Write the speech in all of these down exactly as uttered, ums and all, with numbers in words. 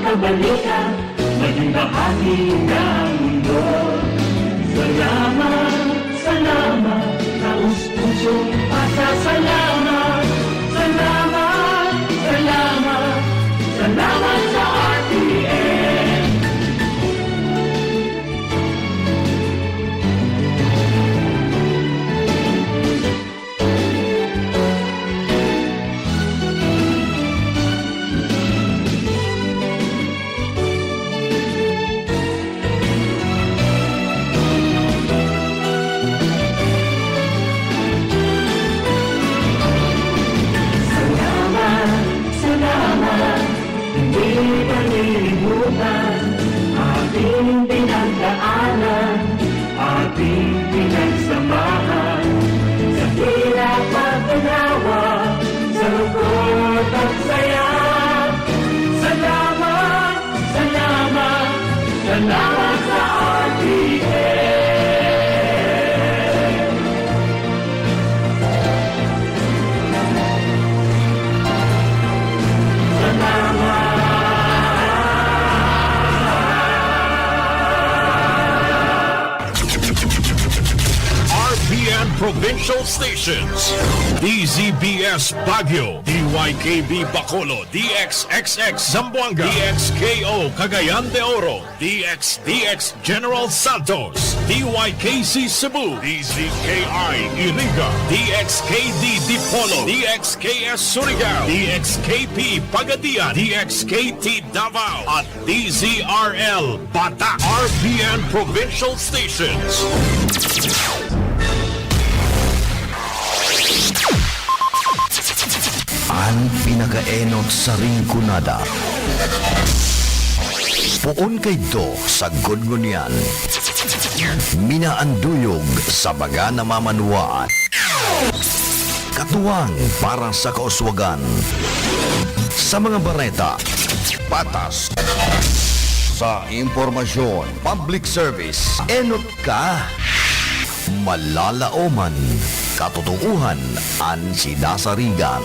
Kabalikan, maging bahagi ng mundo. Salamat, salamat, taus-pusong pasasalamat. Salamat, salamat, salamat sa R T N. Salamat, salamat, hindi malilimutan ating pinagdaanan, ating pinagsamahan, sa hirap at ginawa, sa lungkot at saya. Salamat, salamat, salamat sa R T N. Salamat. R P N Provincial Stations, D Z B S Baguio, D Y K B Bacolod, D X X X Zamboanga, D X K O Cagayan de Oro, D X D X General Santos, D Y K C Cebu, D Z K I Iriga, D X K D Dipolog, D X K S Surigao, D X K P Pagadian, D X K T Davao, at D Z R L Bata, R P N Provincial Stations. An pinakaenot sa Rinconada. Poon kaidto sagkod ngunyan. Minaanduyog sa baga na mamanwaan. Katuwang para sa kauswagan. Sa mga bareta, patas. Sa impormasyon, public service, enot ka. Malalaoman, katotoohan an sinasarigan.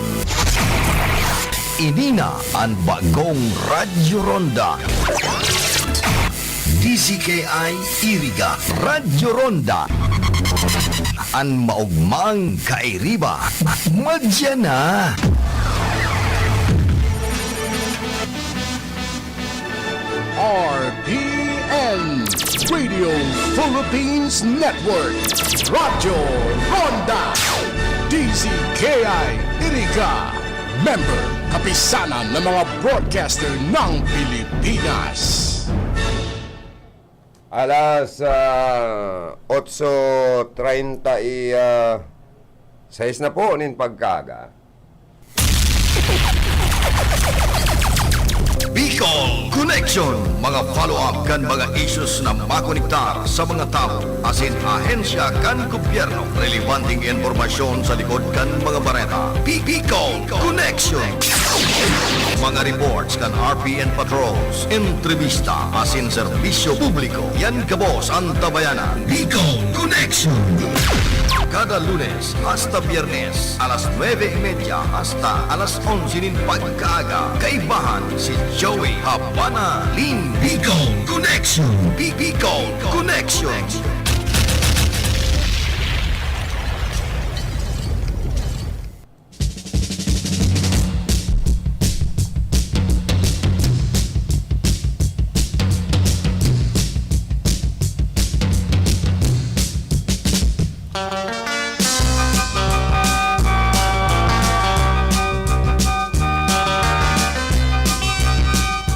Ini na an bagong Radyo Ronda. D Z K I Iriga, Radyo Ronda. An maogmang kairiba, madya na. R P N, Radio Philippines Network, Radyo Ronda, D Z K I Iriga, member, Kapisanan ng mga Broadcaster ng Pilipinas. Alas, ah, otso treinta y, ah, seis na po nin pagkaaga. Bicol Connection, mga follow-up kan mga issues na makonektar sa mga tawo asin ahensya kan gobyerno. Relebanteng impormasyon sa likod kan mga bareta. Bi-, Bicol Connection. Mga reports kan R P N patrols, entrebista asin serbisyo publiko. Yan gabos an tabayanan. Bicol Connection. Kada Lunes hasta Biyernes, alas nuebe y media hasta alas onse nin pagkaaga, kaibahan si Joey Habana Limbico Connection. Bi-, Bicol Connection.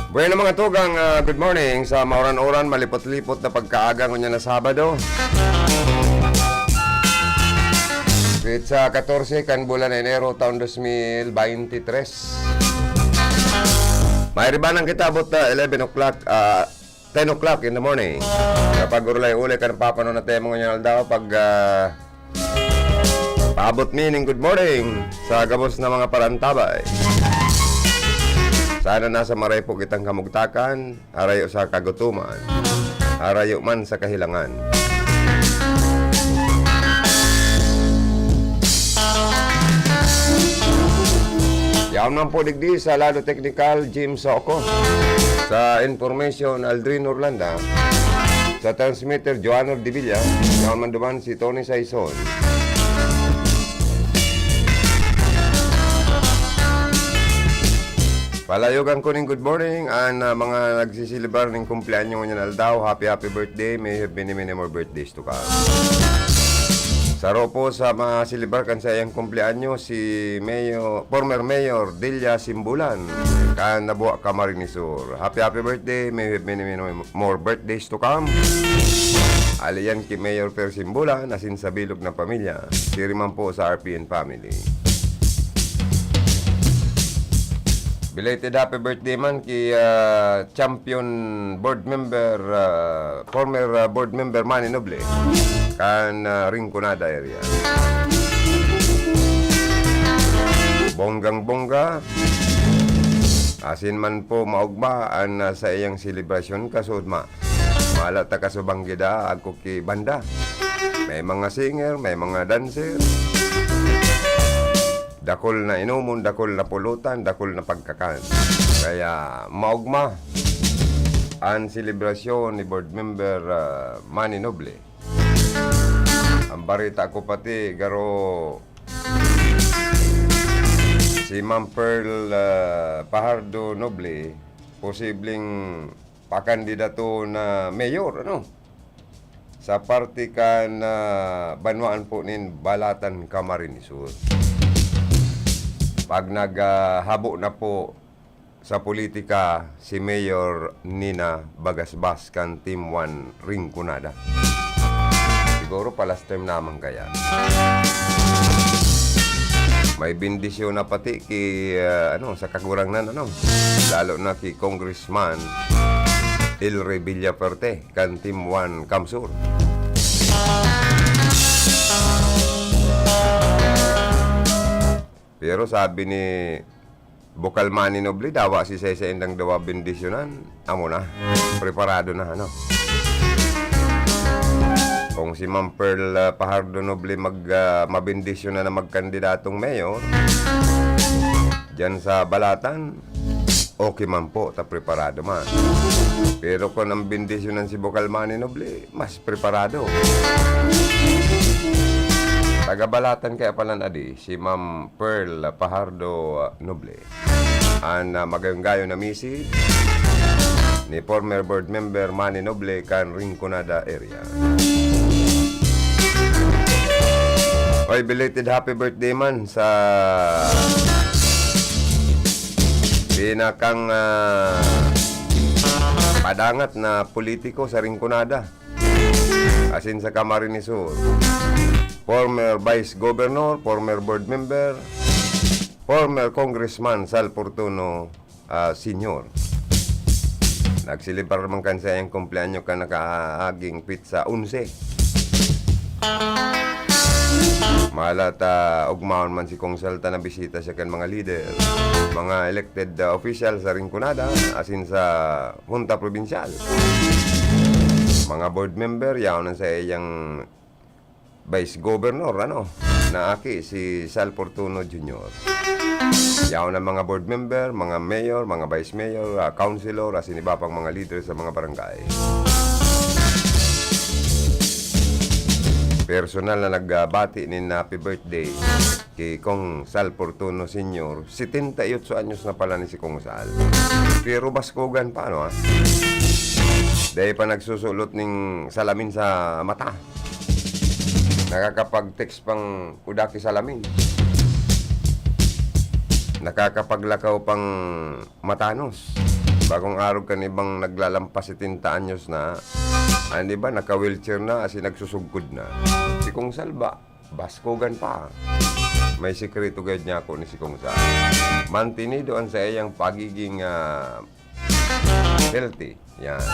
Bueno, mga tugang, ah, good morning. Sa mauran-uran, malipot-lipot na pagkaaga ngunyan na Sabado. Petsa katorse kan bulan na Enero, taon dos mil baynte tres. Mairibanan kita about, ah, eleven o'clock, ah, ten o'clock in the morning. Kapag urulay-ulay kan papanon na tema ngunyan aldaw, pag, ah, paabot mi ning good morning sa gabos na mga parantabay. Sana nasa maray po kitang kamugtakan, harayo sa kagutuman, harayo man sa kahilangan. Yaon man po digdi sa lado teknikal, Jim Soco. Sa information, Aldrin Orlanda. Sa transmitter, Joanna Ordivilla. Yaon man duman si Tony Saison. Palayogan ko ning good morning an, ah, mga nagsiselebrar ning kumpleanyo ngunyan aldaw. Happy, happy birthday. May you have many, many more birthdays to come. Saro po sa mga selebrar kan saiyang kumpleanyo, si Mayor, former Mayor Delia Simbulan, kan Nabua, Camarines Sur. Happy, happy birthday. May you have many, many more birthdays to come. Aliyan ki Mayor Per Simbulan, asin sa bilog na pamilya. Siri man po sa R P N family. Belated happy birthday man ki, ah, champion board member, ah, former, ah, board member Manny Noble, kan, ah, Rinconada area. Bonggang-bongga, asin man po maogma an, ah, saiyang selebrasyon, kasudma. Malat ta kasubang gida, agko ki banda. May mga singer, may mga dancer. Dakul na inomon, dakul na pulutan, dakul na pagkakan. Kaya maogma an selebrasyon ni Board Member, ah, Manny Noble. Ang barita ko pati, garo si Ma'am Pearl, ah, Pajardo Noble, posibleng pakandidato na mayor, ano, sa parte kan, ah, banwaan po nin Balatan, Camarines Sur. Pag nag, ah, habo na po sa politika si Mayor Nina Bagasbas kan Team One Rinconada. Siguro pa last term naman kaya. May bendisyon na pati ki, ah, ano, sa Kagurangnan, ano, lalo na ki Congressman El Rey Villafuerte kan Team One CamSur. Pero sabi ni Bukal Manny Noble, dawa si Sese indang dawa bendisyonan. Amo na. Preparado na, ano? Kung si Ma'am Pearl, ah, Pajardo Noble mag, ah, mabendisyon na na magkandidatong mayor, diyan sa Balatan, okay man po, ta preparado man. Pero kung ang bendisyonan si Bukal Manny Noble, mas preparado. Taga Balatan kaya pala na di, si Ma'am Pearl Pajardo Noble. An, ah, magayong-gayo na misis ni former board member Manny Noble kan Rinconada area. Oy, belated happy birthday man sa pinakang, ah, padangat na politiko sa Rinconada. Asin sa Camarines Sur, former Vice Governor, former Board Member, former Congressman Sal Fortuno, ah, Senior. Nagselebrar man kan saiyang kumpleanyo kan nakaaging petsa onse. Malat, ah, ugmaon man si Kong Sal ta nabisita siya kan mga leader, mga elected, ah, official sa Rinconada, asin sa Junta Probinsyal. Mga board member, yaon an saiyang Vice Governor, ano, na aki, si Sal Fortuno Junior. Yaon an mga board member, mga mayor, mga vice mayor, ah, councilor, asin iba pang mga leader sa mga barangay. Personal na nagbati nin happy birthday ki Kong Sal Fortuno Senior, setenta y ocho anyos na pala ni si Kong Sal. Pero baskogan pa, ano, ah? Dai pa nagsusulot ning salamin sa mata. Nakakapag-text pang kuda ki salamin. Nakakapaglakaw pang matanos. Bagong arog kan ibang naglalampas setenta anyos na, an iba naka-wheelchair na, asin nagsusugkod na. Si Kong Sal ba, baskogan pa. May sikreto gayud niya ako ni si Kong Sal. Mantenido an saiyang pagiging, ah, healthy. Yan.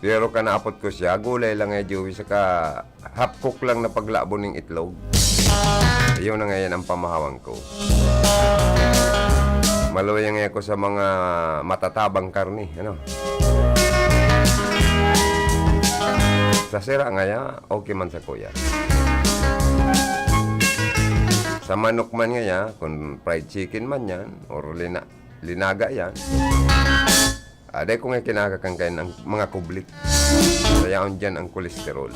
Pero kan naapot ko siya, gulay lang eh, Joey, saka half cook lang na paglabo ning itlog. Ayun na ngayon ang pamahawan ko. Maluya nga ako sa mga matatabang karne, ano? Sa sira ngaya, okay man sa kuya. Sa manok man ngaya, kung fried chicken man yan, or lina, linaga yan. Aday ko nga kinakakan kayo ng mga kublit. Kaya diyan ang kolesterol.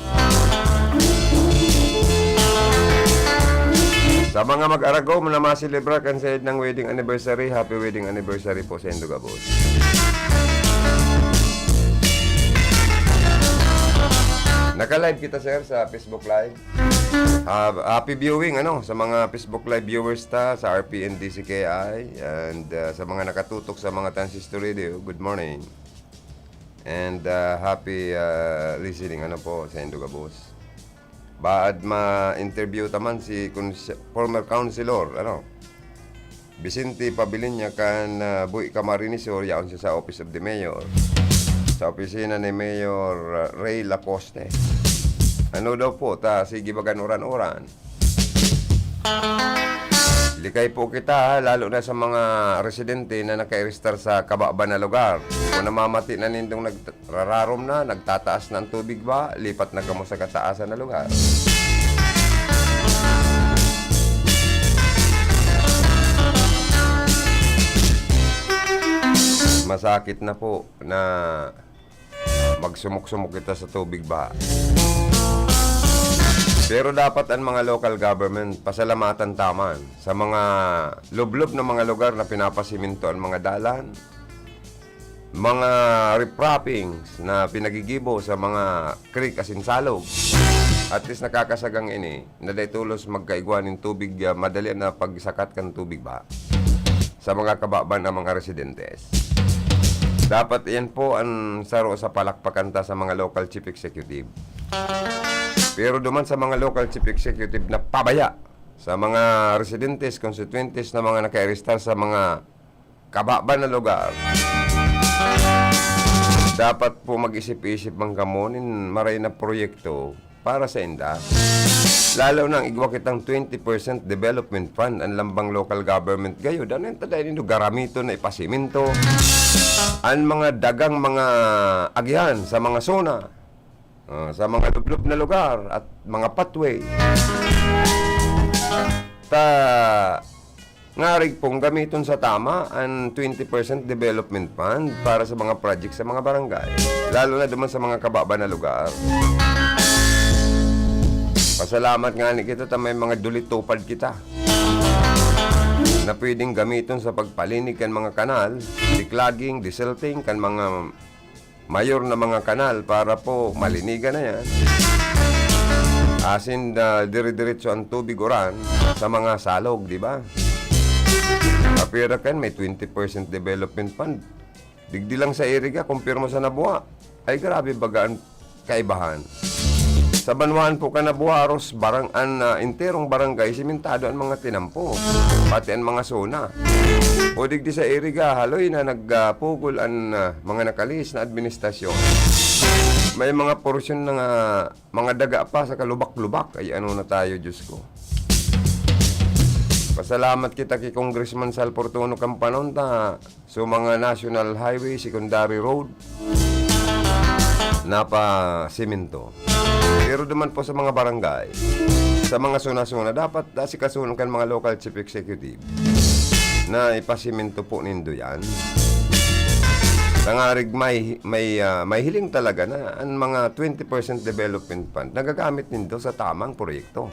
Sa mga mag-aragom na maselebrar kan said ng wedding anniversary, happy wedding anniversary po sa indo gabos. Naka-live kita, sir, sa Facebook Live. Ha-, happy viewing, ano, sa mga Facebook Live viewers ta, sa R P N D C K I, and, uh, sa mga nakatutok sa mga Transistor Radio, good morning. And, uh, happy, uh, listening, ano po, sa indo gabos. Baad ma-interview ta man si cons-, former councilor, ano, Vicente Pabiliña kan, ah, Buhi Camarines Sur, yaon siya sa Office of the Mayor. Sa opisina ni Mayor, ah, Ray Lacoste. Ano daw po, ta sige bagan uran-uran. Likay po kita, ha, lalo na sa mga residente na nakairistar sa kababa na lugar. Kung namamati na nindong nag-, rararom na, nagtataas na ang tubig ba, lipat na kamo sa kataasan na lugar. Masakit na po na magsumok-sumok kita sa tubig baha. Pero dapat ang mga local government pasalamatan ta man sa mga lublob na mga lugar na pinapasiminto ang mga dalan, mga riprappings na pinagigibo sa mga creek asin salog. At least nakakasagang ini na dai tolos magkaigwa nin tubig, ah, madali na pagsakat kan tubig baha sa mga kababan na mga residentes. Dapat iyan po ang saro sa palakpakan ta sa mga local chief executive. Pero duman sa mga local chief executive na pabaya sa mga residentes, constituentes na mga nakairistar sa mga kababan na lugar, dapat po mag-isip-isip man kamo nin maray na proyekto para sa inda. Lalo na ang igwa kitang twenty percent development fund, ang lambang local government gayod. Ano yung taday nindo? Garamiton na ipasiminto. Ang mga dagang mga agihan sa mga zona, ah, sa mga lublob na lugar at mga pathway. Ta ngarig pong gamiton sa tama an twenty percent development fund para sa mga project sa mga barangay, lalo na duman sa mga kababa na lugar. Pasalamat ngani kita ta may mga dulitupad kita na pwedeng gamiton sa pagpalinig kan mga kanal, declogging, desilting kan mga mayor na mga kanal para po malinigan na yan. Asin, ah, dire-diretso ang tubig uran sa mga salog, di ba? Apira kan may twenty percent development fund. Digdi lang sa Iriga, kumpirma sa Nabua. Ay, grabe baga ang kaibahan. Sa banwaan po kan Nabua, aros barang-, an, ah, enterong barangay, simentado an mga tinampo, pati an mga zona. O digdi sa Iriga, haloy na nagpugol an, ah, mga nakalihis na administrasyon. May mga porsyon na nga, mga daga pa sa kalubak-lubak. Ay, ano na tayo, Diyos ko. Pasalamat kita kay Congressman Sal Fortuno kan panon ta, so, mga national highway, secondary road, napasemento. Pero duman po sa mga barangay, sa mga zona-zona, dapat asikasuhon kan mga local chief executive na ipasemento po nindo yan. Tangarig may, may, ah, may hiling talaga na ang mga twenty percent development fund nagagamit nindo sa tamang proyekto.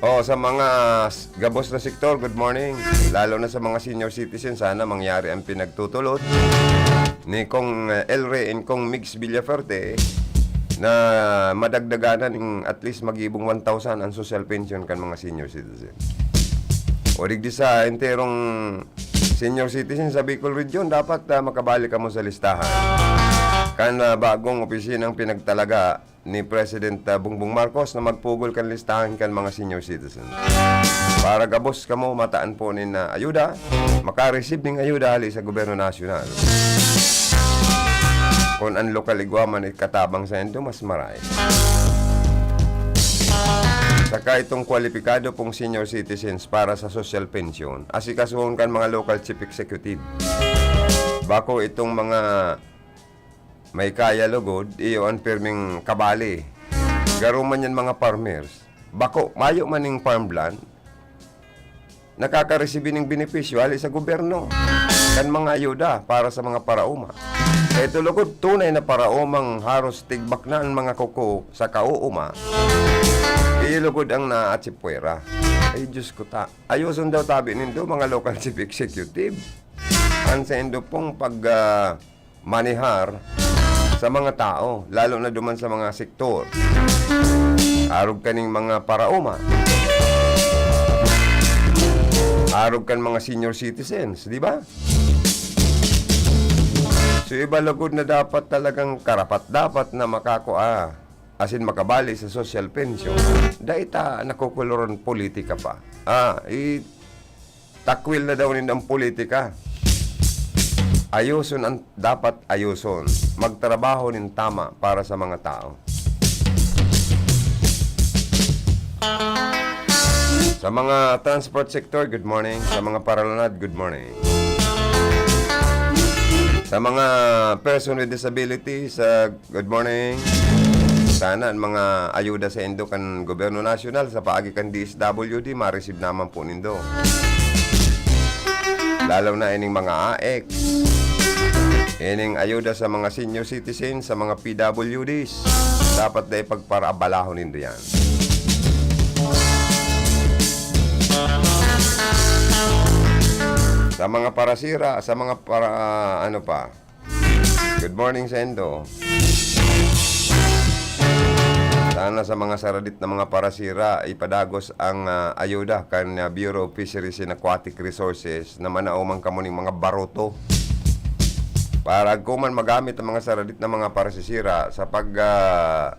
Oh, sa mga s-, gabos na sektor, good morning. Lalo na sa mga senior citizen, sana mangyari ang pinagtutulot ni Kong, eh, El Rey and Kong Migs Villafuerte na madagdagan na ning at least magibong one thousand ang social pension kan mga senior citizen. O digdi sa enterong senior citizen sa Bicol Region, dapat, ah, makabalik kamo sa listahan kan, ah, bagong opisinang pinagtalaga ni President, ah, Bongbong Marcos na magpugol kan listahan kan mga senior citizen. Para gabos kamo mataan po nin, ah, ayuda, makareceive ning ayuda hali sa gobyerno nasyonal. Kun an lokal igwa man ikatabang saindo, mas maray. Saka itong kwalipikado pong senior citizens para sa social pension, asikasuhon kan mga local chief executive. Bako itong mga May kaya lugod, iyo an pirming kabali. Garo man yan mga farmers. Bako, mayo man ning farmland, nakakaresibi ning benepisyo hali sa gobyerno kan mga ayuda para sa mga paraoma. Kaya ito lugod, tunay na paraomang haros tigbak na an mga kuko sa kauoma. Iyo lugod ang naatsipwera. Ay, Diyos ko ta. Ayoson daw tabi nindo, mga local chief executive. An saindo pong pag, ah, manehar sa mga tao, lalo na duman sa mga sektor. Arog kaning mga paraoma. Arog kan mga senior citizens, di ba? So, iba lugod na dapat talagang karapat-dapat na makakua, asin makabali sa social pension. Dai ta nakukuluran politika pa. Ah, i-, takwil na daw nindo ang politika. Ayoson ang dapat ayoson. Magtrabaho nin tama para sa mga tao. Sa mga transport sector, good morning. Sa mga paralunad, good morning. Sa mga person with disabilities, ah, good morning. Sana ang mga ayuda saindo kan gobyerno nasyonal sa paagi kan D S W D, ma-receive naman po nindo. Lalo na ining mga A X. Ining ayuda sa mga senior citizens, sa mga P W Ds. Dapat na ipagparabalahon nindo yan. Sa mga parasira, sa mga para, ano pa. Good morning saindo. Sana sa mga saradit na mga parasira, ipadagos ang, ah, ayuda kan, ah, Bureau of Fisheries and Aquatic Resources na manaoman kamo ning mga baruto. Para agkuman magamit ang mga saradit na mga parasisira sa pag, ah,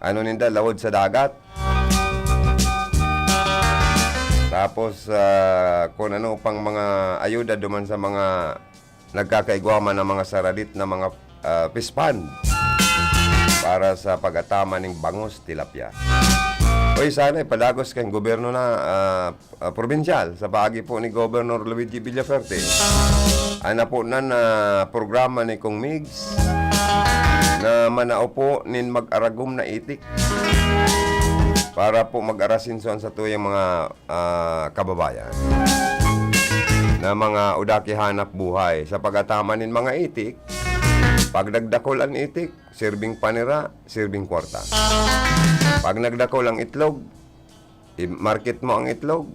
ano ninda, lawod sa dagat. Tapos, ah, kung ano pang mga ayuda duman sa mga nagkakaigwa man ng mga saradit na mga, ah, fish pond para sa pag-ataman ning bangus, tilapia. Uy, sana ipadagos kan gobyerno na, ah, ah, probinsyal sa paagi po ni Governor Luigi Villafuerte. Ang napunan na programa ni Cong Migs na manao po nin mag-aragom na itik para po mag-arasinso an satuyang mga, ah, kababayan na mga udaki hanap buhay. Sa pag-ataman nin mga itik, pag nagdakol an itik, sirbing panira, sirbing kwarta. Pag nagdakol ang itlog, i-market mo ang itlog,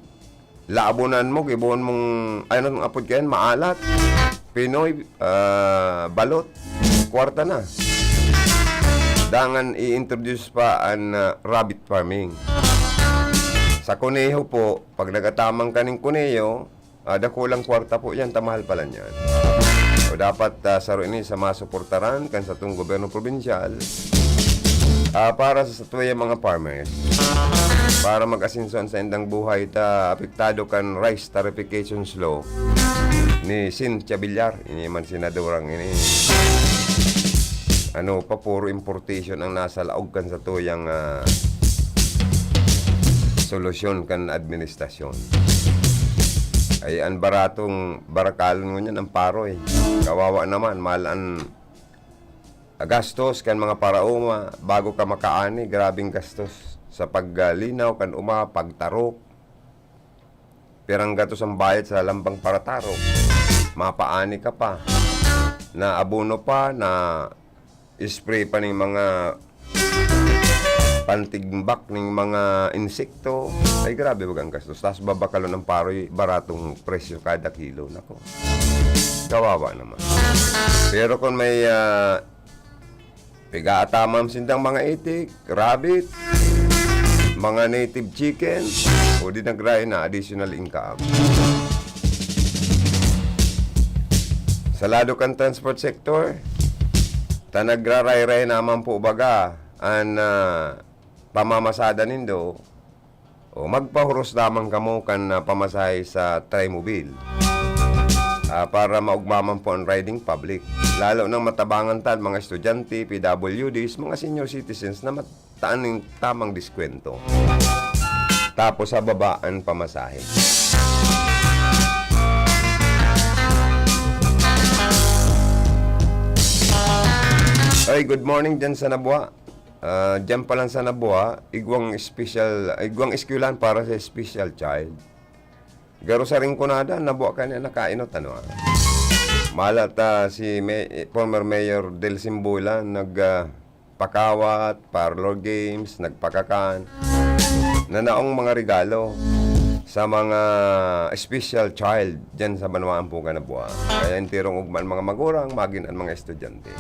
laabonan mo, gibohon mong, ano ang apod kayan, maalat, pinoy, ah, balot, kwarta na. Dangan i-introduce pa an, ah, rabbit farming. Sa kuneho po, pag nagataman ka ning kuneho, ah, dakulang kwarta po yan, ta mahal pala niyan. O dapat, ah, saro ini sa masuportaran kan satong gobyerno probinsyal, ah, para sa satuyang mga farmers, para mag-asenso an saindang buhay ta apektado kan rice tarifications law ni Cynthia Villar, ini man senadorang ini. Ano pa, puro importation ang nasa laog kan satuyang, ah, solusyon kan administrasyon. Ay, an baratong barakalon ngunyan, an paroy. Kawawa naman, mahal an gastos kan mga paraoma bago ka makaani, grabeng gastos sa paglinaw kan oma, pagtarok. Pirang gatos ang bayad sa lambang paratarok. Mapaani ka pa. Na abono pa, na spray pa ning mga pantigbak ning mga insekto. Ay, grabe baga ang gastos. Tas babakalon ang paroy, baratong presyo kada kilo. Nako. Kawawa naman. Pero kung may, ah, pig-aataman sindang mga itik, rabbit, mga native chicken, o di nagrahay na additional income. Sa lado kan transport sector, ta nagrarayray naman po baga an, ah, pamamasada nindo, o magpahuros lamang kamo kan, ah, pamasahe sa Trimobile, ah, para maugma man po ang riding public. Lalo nang matabangan ta an mga estudyante, P W Ds, mga senior citizens na mat-, taan ning tamang diskwento. Tapos sa baba ang pamasahe. Ay, good morning dyan sa Nabua. Ah, dyan pa lang sa Nabua, igwang special, igwang eskwelahan para sa special child. Garo sa Rinconada, Nabua ka na nakainot, ano, ah. Malat, ah, si May-, former Mayor Del Simbulan nag, ah, pakawat, parlor games, nagpakakan, na naong mga regalo sa mga special child dyan sa banwaan po ka Nabua. Kaya enterong ugma an mga magurang, magin an mga estudyante.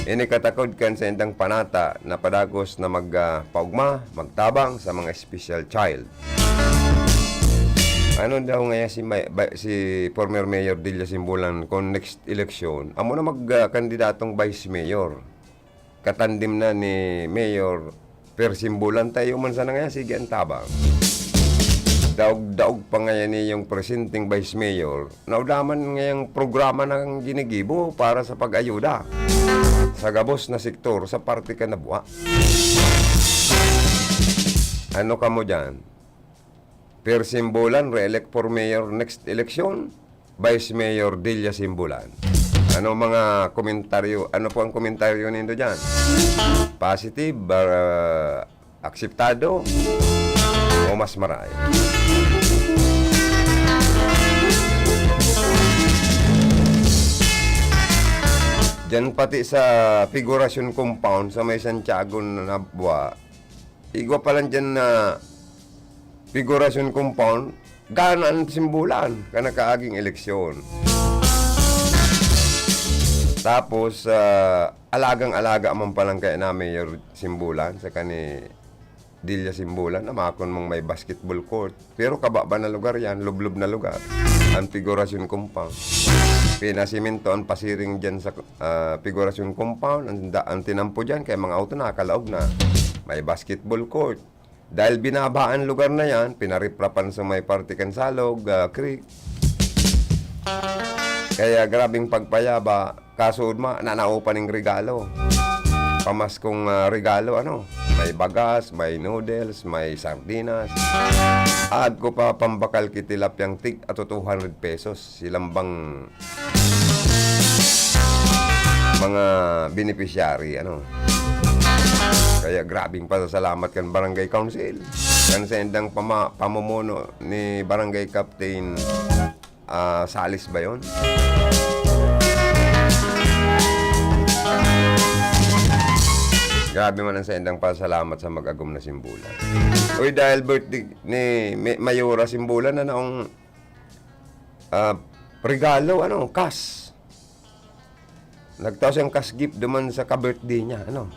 Ini katakod kan sa indang panata na padagos na mag, ah, paugma, magtabang sa mga special child. Ano daw ngaya si May-, ba-, si former Mayor Dilla Simbulan kung next eleksyon, amo na mag, ah, kandidatong vice mayor? Katandem na ni Mayor Per Simbulan, tayo man sana ngaya, sige ang tabang. Daog-daog pa ngaya niyong presenteng vice mayor, naudaman ngayang programa na ginigibo para sa pag-ayuda sa gabos na sektor sa parte ka Nabua. Ano kamo dyan? Per Simbulan, re-elect for mayor next election, Vice Mayor Delia Simbulan. Ano mga komentaryo? Ano po ang komentaryo nindo dyan? Positive, ah, akseptado, o mas maray? Diyan pati sa Figuracion Compound sa may Santiago na Nabua, igwa pa lang diyan na Figuracion Compound, gana an Simbulan kan nakaaging eleksyon. Tapos, ah, alagang-alaga man palang kaya na Mayor Simbulan, saka ni Delia Simbulan, na makon mong may basketball court. Pero kaba ba na lugar yan, lublob na lugar. Ang Figuracion Compound. Pinasiminto ang pasiring dyan sa, ah, Figuracion Compound. Ang, da- ang tinampo dyan, kaya mga auto nakakalaog na. May basketball court. Dahil binaba ang lugar na yan, pinariprapan sa may parte kan Salog, ah, Creek. Kaya grabing pagpayaba, kaso ma, nanao pa ning regalo. Pamaskong, ah, regalo, ano? May bagas, may noodles, may sardinas. Aad ko pa pambakal ki tilapyang tig ato two hundred pesos. Silang bang mga beneficiary, ano. Kaya grabing pasasalamat kan Barangay Council. Kan sa indang pama-, pamumuno ni Barangay Captain, ah, Salis ba yun? Grabe man ang sa indang pasasalamat sa mag-agom na Simbulan. Uy, dahil birthday ni May-, Mayora Simbulan, na naong ah, regalo, ano, cash. Nagtao siyang cash gift duman sa ka-birthday niya, ano.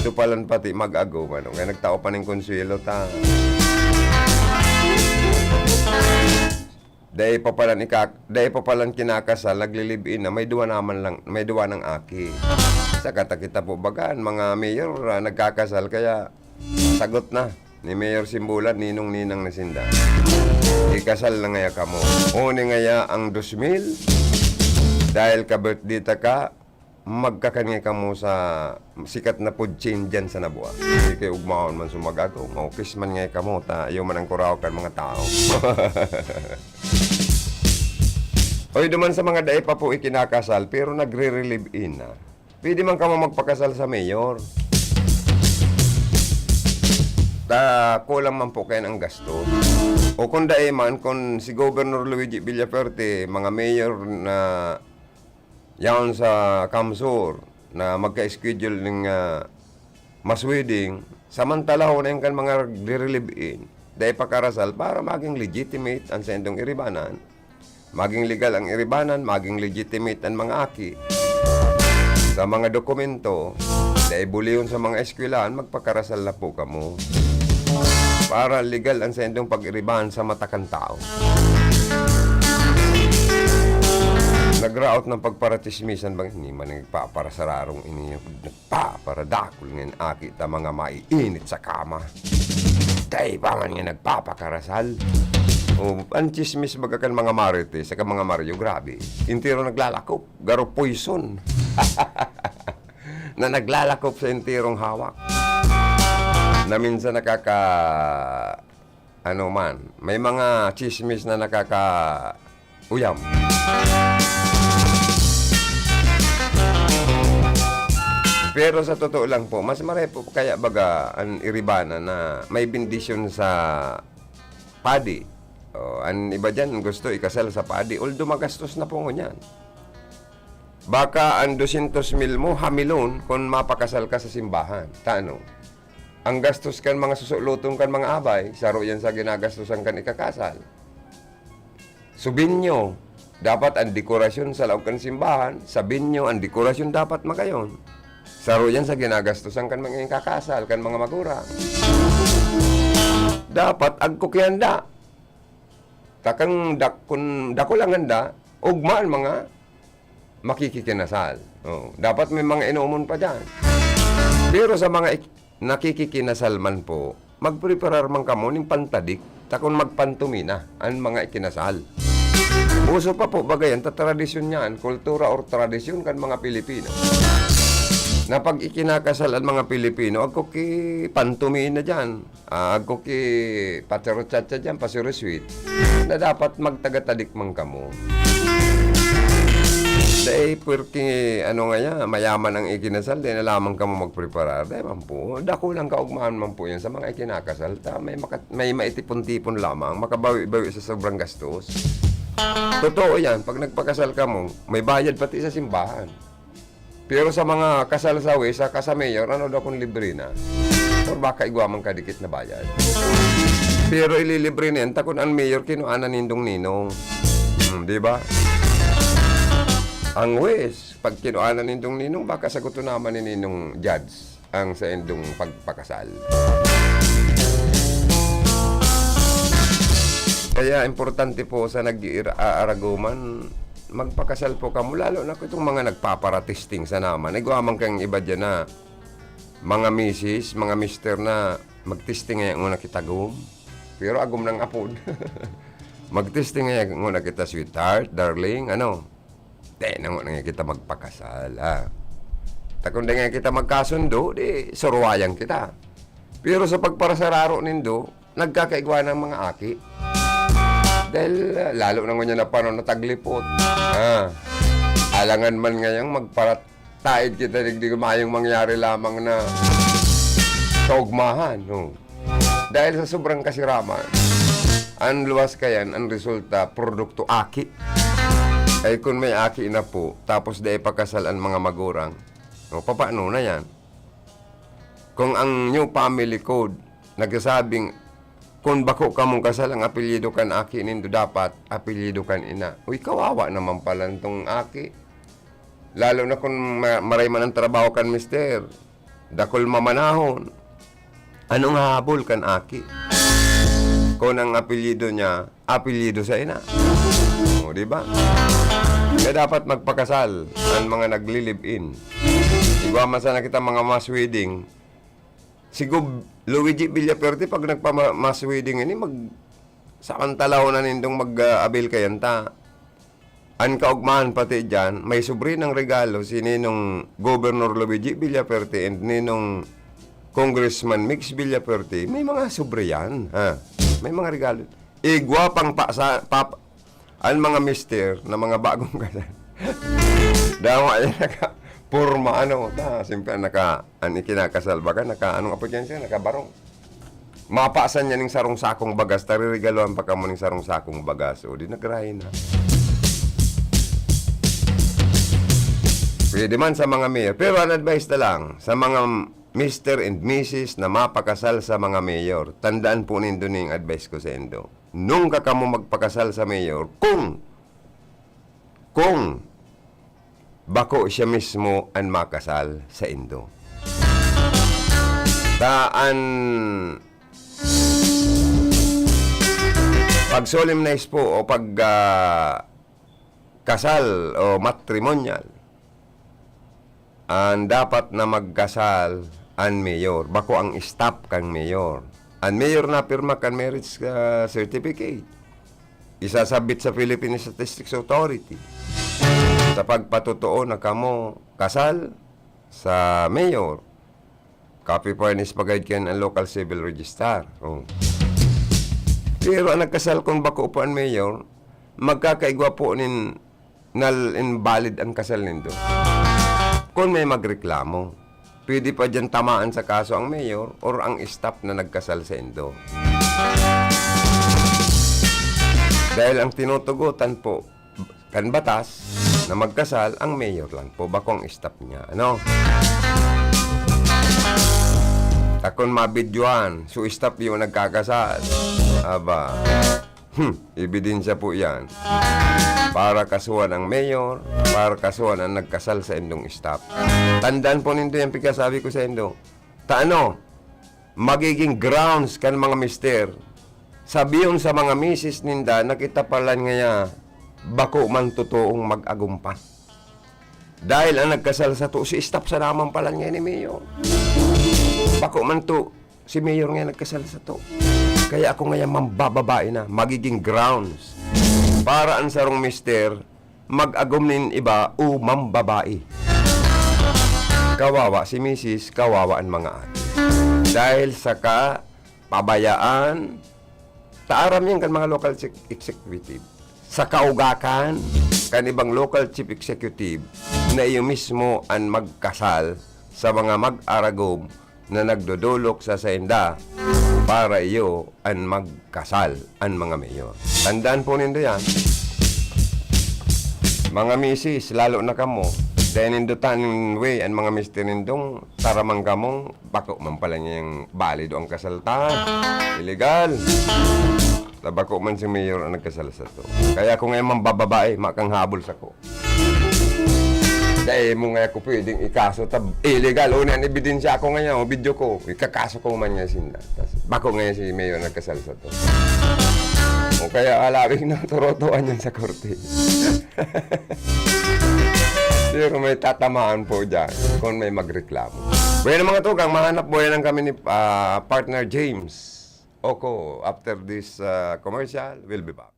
Ito palan pati mag-agom, ano, kaya nagtao pa ning konsuelo ta. Dai pa palan ika-, dai pa palan kinakasal, naglilive-in na, may duwa naman lang, may duwa ng aki. Saka ta kita po baga, mga mayor, ah, nagkakasal, kaya sagot na ni Mayor Simbulan, ninong-ninang na sinda. Ikasal na ngaya kamo. Huni ngaya ang dos mil, dahil ka-birthday ta ka, magkakan ngaya kamo sa sikat na food chain dyan sa Nabua. Di kayo ugmaon man sumagago, maukis man ngaya kamo, ta iyo man ang kuraw kan mga tao. Oy, duman sa mga dai pa po ikinakasal, pero nagre-relive-in na. Pwede man kamo magpakasal sa mayor. Ta, kulang man po kayo ang gasto. O kung dai man, kung si Governor Luigi Villafuerte, mga mayor na yaon sa Kamsur, na magka-schedule ng, ah, mass wedding, samantala ho na yung kan mga nagre-relive-in, dai pakarasal para maging legitimate ang sendong iribanan. Maging legal ang iribanan, maging legitimate ang mga aki. Sa mga dokumento, dai buliyon sa mga eskwelahan, magpakarasal na po kamo. Para legal ang sendong pag-iribahan sa mata kan tao. Nagraot ng pagparatismisan bang, "Ini man nagpaparasararong ini." Paparadakul ngin aki ta mga maiinit sa kama. Dai pa man nga nagpapakarasal. O, ang chismis baga kan mga Marites saka mga Mario, grabe. Entero naglalakop, garo poison. Na naglalakop sa enterong hawak. Na minsan nakaka-, ano man, may mga chismis na nakaka-, uyam. Pero sa totoo lang po, mas maray po kaya baga an iribana na may bendisyon sa padi. O, an iba diyan gusto ikasal sa padi, although magastos na po ngunyan. Baka an dosyentos mil mo hamilon kun mapakasal ka sa simbahan. Ta ano? Ang gastos kan mga susulotong kan mga abay, saro yan sa ginagastosan kan ikakasal. Subinyo, dapat an dekorasyon sa laog kan simbahan, sabinyo, an dekorasyon dapat magayon. Saro yan sa ginagastosan kan mga ikakasal, kan mga magurang. Dapat agkok yan da. Takang dak-, kun dako lang handa, ugma an mga makikikinasal. Oo, dapat may mga inomon pa diyan. Pero sa mga ik-, nakikikinasal man po, magpreparar man kamo nin pantadik, ta kun magpantomina an mga ikinasal. Uso pa po, baga yan, ta tradisyon niyan, kultura or tradisyon kan mga Pilipino. Na pag ikinakasal an mga Pilipino, agkok ki pantomina diyan. Ah, agkok ki pacharochacha diyan, pasiroswit, na dapat magtagatadik man kamo. Dai pwerke, ano nga ya, mayaman ang ikinasal, dai na lamang kamo magpreparar. Dai man po. Dakulang kaugmahan man po yan sa mga ikinakasal. Ta, may maka-, may maitipon-tipon lamang, makabawi-bawi sa sobrang gastos. Totoo yan, pag nagpakasal kamo, may bayad pati sa simbahan. Pero sa mga kasal sa huwes, saka sa mayor, ano daw kung libre na? Or baka igwa man kadikit na bayad? Pero ililibre na yan, ta kun an mayor, kinuha na nindong ninong. Hmm, di ba? Ang huwes, pag kinuha na nindong ninong, baka saguton naman ni ninong judge ang saindong pagpakasal. Kaya importante po sa nag-iira-, aaraguman, magpakasal po kamo, lalo na kung itong mga nagpapara-testing sa naman. Igwa man kayong iba diyan na mga misis, mga mister na magtesting ngaya nguna kita gum. Pero agum nang apod. Magtesting ngaya nguna kita, sweetheart, darling, ano? Di na nguna ngaya kita magpakasal, ha? Ta kung di ngaya kita magkasundo, di suruwayan kita. Pero sa pagparasararo nindo, nagkakaigwa ng mga aki. Dahil, ah, lalo na ngunyan na panahon na taglipot. Ah, alangan man ngayang magparataid kita, digdi mayong mangyari lamang na kaugmahan, no? Dahil sa sobrang kasiraman, ang luwas kayan, ang resulta, produkto aki. Ay, kung may aki na po, tapos di ipakasal ang mga magurang, o, papaano na yan? Kung ang new family code nagsasabing, "Kun bako kamong kasal, ang apelyido kan aki nindo dapat apelyido kan ina." Uy, kawawa naman pala nitong aki. Lalo na kung ma-, maray man ang trabaho kan mister. Dakul mamanahon. Anong hahabol kan aki? Kung ang apelyido niya, apelyido sa ina. O, di ba? Kaya dapat magpakasal ang mga nagli-live-in. Igwa man sana kita mga mass wedding. Si Gov Luigi Villafuerte, pag nagpa-ma-, mass wedding ini, mag-, samantalaho na nindong mag-, ah, avail kayan ta. An kaugmahan pati diyan, may sobrinang regalo si Ninong Governor Luigi Villafuerte and Ninong Congressman Mix Villafuerte. May mga sobre yan, ha? May mga regalo. Igwa pang pa, sa, pap-, an mga mister na mga bagong kasal. Dawa yan naka-, porma, ano, ta, siyempre, naka, an ikinakasal, baga, naka, anong apod yan siya? Nakabarong. Mapasan niya ning sarong sakong bagas, ta reregaluhan pa kamo ning sarong sakong bagas. O, di nagrahay na. Pwede man sa mga mayor. Pero an advice na lang, sa mga mister and missus na mapakasal sa mga mayor, tandaan po nindo ning advice ko sa indo. Nung ka kamo magpakasal sa mayor, kung, kung bako siya mismo an makasal sa indo. Ta an pag-solemnize po o pag, ah, kasal o matrimonyal, an dapat na magkasal an mayor, bako ang staff kan mayor. An mayor napirma kan marriage, ah, certificate. Isasabit sa Philippine Statistics Authority. Sa pagpatotoo na kamo kasal sa mayor, copy furnish pa gayud kan local civil registrar. Oh. Pero an nagkasal kun bako po an mayor, magkakaigwa po nin null and valid an kasal nindo. Kun may magreklamo. Pwede pa diyan tamaan sa kaso ang mayor or ang staff na nagkasal saindo. Dahil ang tinutugutan po kan batas na magkasal, ang mayor lang po, bako ang staff niya, ano? Takon mabidyohan, su staff yung nagkakasal. Aba, hmm, ebidensya po yan. Para kasuhan ang mayor, para kasuhan ang nagkasal saindong staff. Tandaan po nindo yung pagkasabi ko saindo. Ta ano, magiging grounds kan mga mister. Sabihon sa mga misis ninda na kita palan ngaya bako man totoong mag-agom pa. Dahil ang nagkasal sato, si staff sana man palan ngaya ni Mayor. Bako man to, si Mayor ngaya nagkasal sato. Kaya ako ngaya mambababae na, magiging grounds para ang sarong mister mag-agom nin iba o mambabae. Kawawa si misis, kawawa an mga aki. Dahil sa kapabayaan, taaram yan kan mga local exec-, executive. Sa kaugakan, kan ibang local chief executive na iyo mismo an magkasal sa mga mag-aragom na nagdodolok sa sainda para iyo an magkasal, an mga mayor. Tandaan po nindo yan. Mga misis, lalo na kamo, dahil nindutan nin way an mga mister nindong taramang kamong bako man pala niyang balido ang kasal ta. Illegal. Ta bako man si mayor ang nagkasal sato. Kaya kung ngayon mambababae, makang habol sako. Dai mo nga ako pwedeng ikaso, tab-, illegal. O, nan ebidensya ako ngayon, o, video ko, ikakaso ko man niya sinda. Tas, bako ngayon si Mayor nagkasal sato. O kaya, alawig na, turotoan yan sa korte. Pero may tatamaan po dyan kung may magreklamo. Bueno, mga tugang, mahanap buhay lang kami ni, ah, partner James Oco. After this, ah, commercial, we'll be back.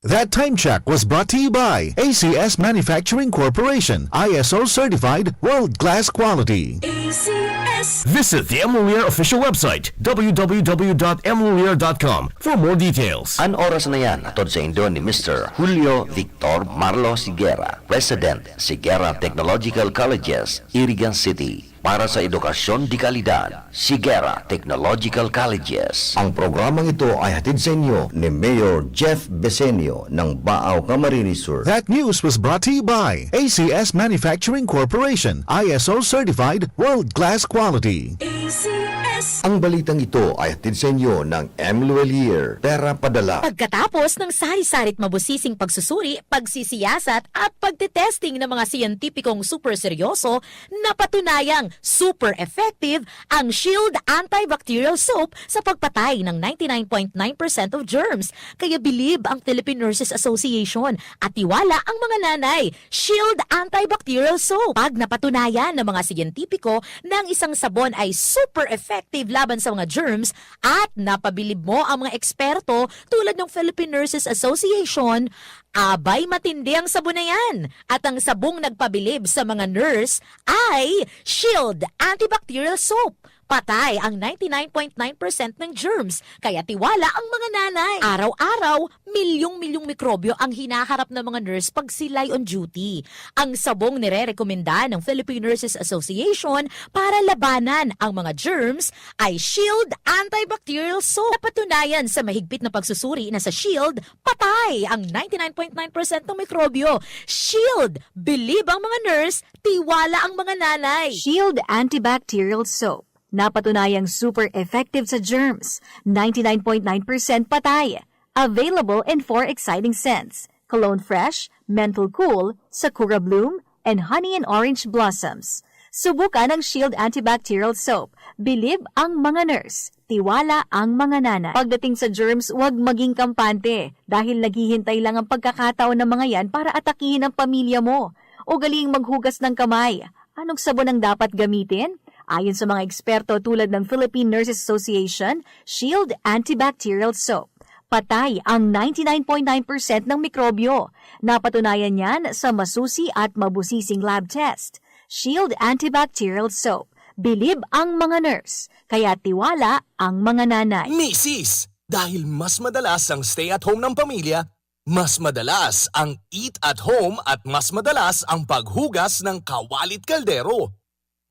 That time check was brought to you by A C S Manufacturing Corporation, I S O certified, world-class quality. A C S. Visit the M L E R official website, w w w dot m l e r dot com, for more details. An oras na yan, hatod saindo ni Mister Julio Victor Marlo Sigera, President, Sigera Technological Colleges, Irigan City. Para sa edukasyon de kalidad, Sigera Technological Colleges. Ang programang ito ay hatid sa inyo ni Mayor Jeff Besenio ng Baao, Camarines Sur. That news was brought to you by A C S Manufacturing Corporation, I S O certified, world-class quality. A C S. Ang balitang ito ay hatid sa inyo ng M Luelier, Pera Padala. Pagkatapos ng sari-sari't mabusising pagsusuri, pagsisiyasat at pagtetesting ng mga siyentipikong super seryoso, napatunayang super effective ang Shield Antibacterial Soap sa pagpatay ng ninety nine point nine percent of germs. Kaya bilib ang Philippine Nurses Association at tiwala ang mga nanay. Shield Antibacterial Soap. Pag napatunayan ng mga siyentipiko na ang isang sabon ay super effective laban sa mga germs at napabilib mo ang mga eksperto tulad ng Philippine Nurses Association, abay, matindi ang sabon na yan. At ang sabong nagpabilib sa mga nurse ay Shield Antibacterial Soap. Patay ang ninety nine point nine percent ng germs, kaya tiwala ang mga nanay. Araw-araw, milyong-milyong mikrobyo ang hinaharap ng mga nurse pag sila'y on duty. Ang sabong nirerekomenda ng Philippine Nurses Association para labanan ang mga germs ay Shield Antibacterial Soap. Napatunayan sa mahigpit na pagsusuri na sa Shield, patay ang ninety nine point nine percent ng mikrobyo. Shield, bilib ang mga nurse, tiwala ang mga nanay. Shield Antibacterial Soap. Napatunayang super effective sa germs. Ninety nine point nine percent patay. Available in four exciting scents: Cologne Fresh, Menthol Cool, Sakura Bloom, and Honey and Orange Blossoms. Subukan ang Shield Antibacterial Soap. Bilib ang mga nurse. Tiwala ang mga nanay. Pagdating sa germs, huwag maging kampante dahil naghihintay lang ang pagkakataon ng mga yan para atakihin ang pamilya mo. Ugaliing maghugas ng kamay. Anong sabon ang dapat gamitin? Ayon sa mga eksperto tulad ng Philippine Nurses Association, Shield Antibacterial Soap. Patay ang ninety nine point nine percent ng mikrobyo. Napatunayan yan sa masusi at mabusising lab test. Shield Antibacterial Soap. Bilib ang mga nurse, kaya tiwala ang mga nanay. Misis, dahil mas madalas ang stay at home ng pamilya, Mas madalas ang eat at home at mas madalas ang paghugas ng kawalit kaldero.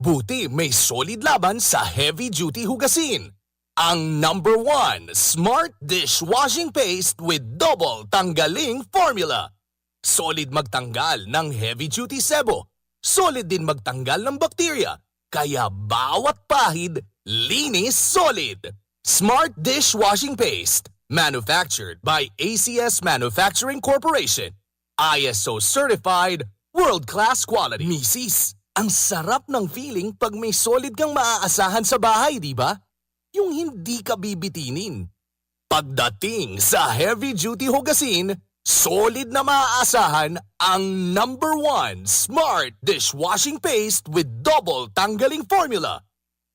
Buti may Solid laban sa heavy duty hugasin. Ang number one, Smart Dishwashing Paste with Double Tanggaling Formula. Solid magtanggal ng heavy duty sebo. Solid din magtanggal ng bakterya. Kaya bawat pahid, linis solid. Smart Dishwashing Paste. Manufactured by A C S Manufacturing Corporation. I S O certified, world class quality. Misis, ang sarap ng feeling pag may solid kang maaasahan sa bahay, di ba? Yung hindi ka bibitinin. Pagdating sa heavy duty hugasin, solid na maaasahan ang number one smart dishwashing paste with double tanggaling formula.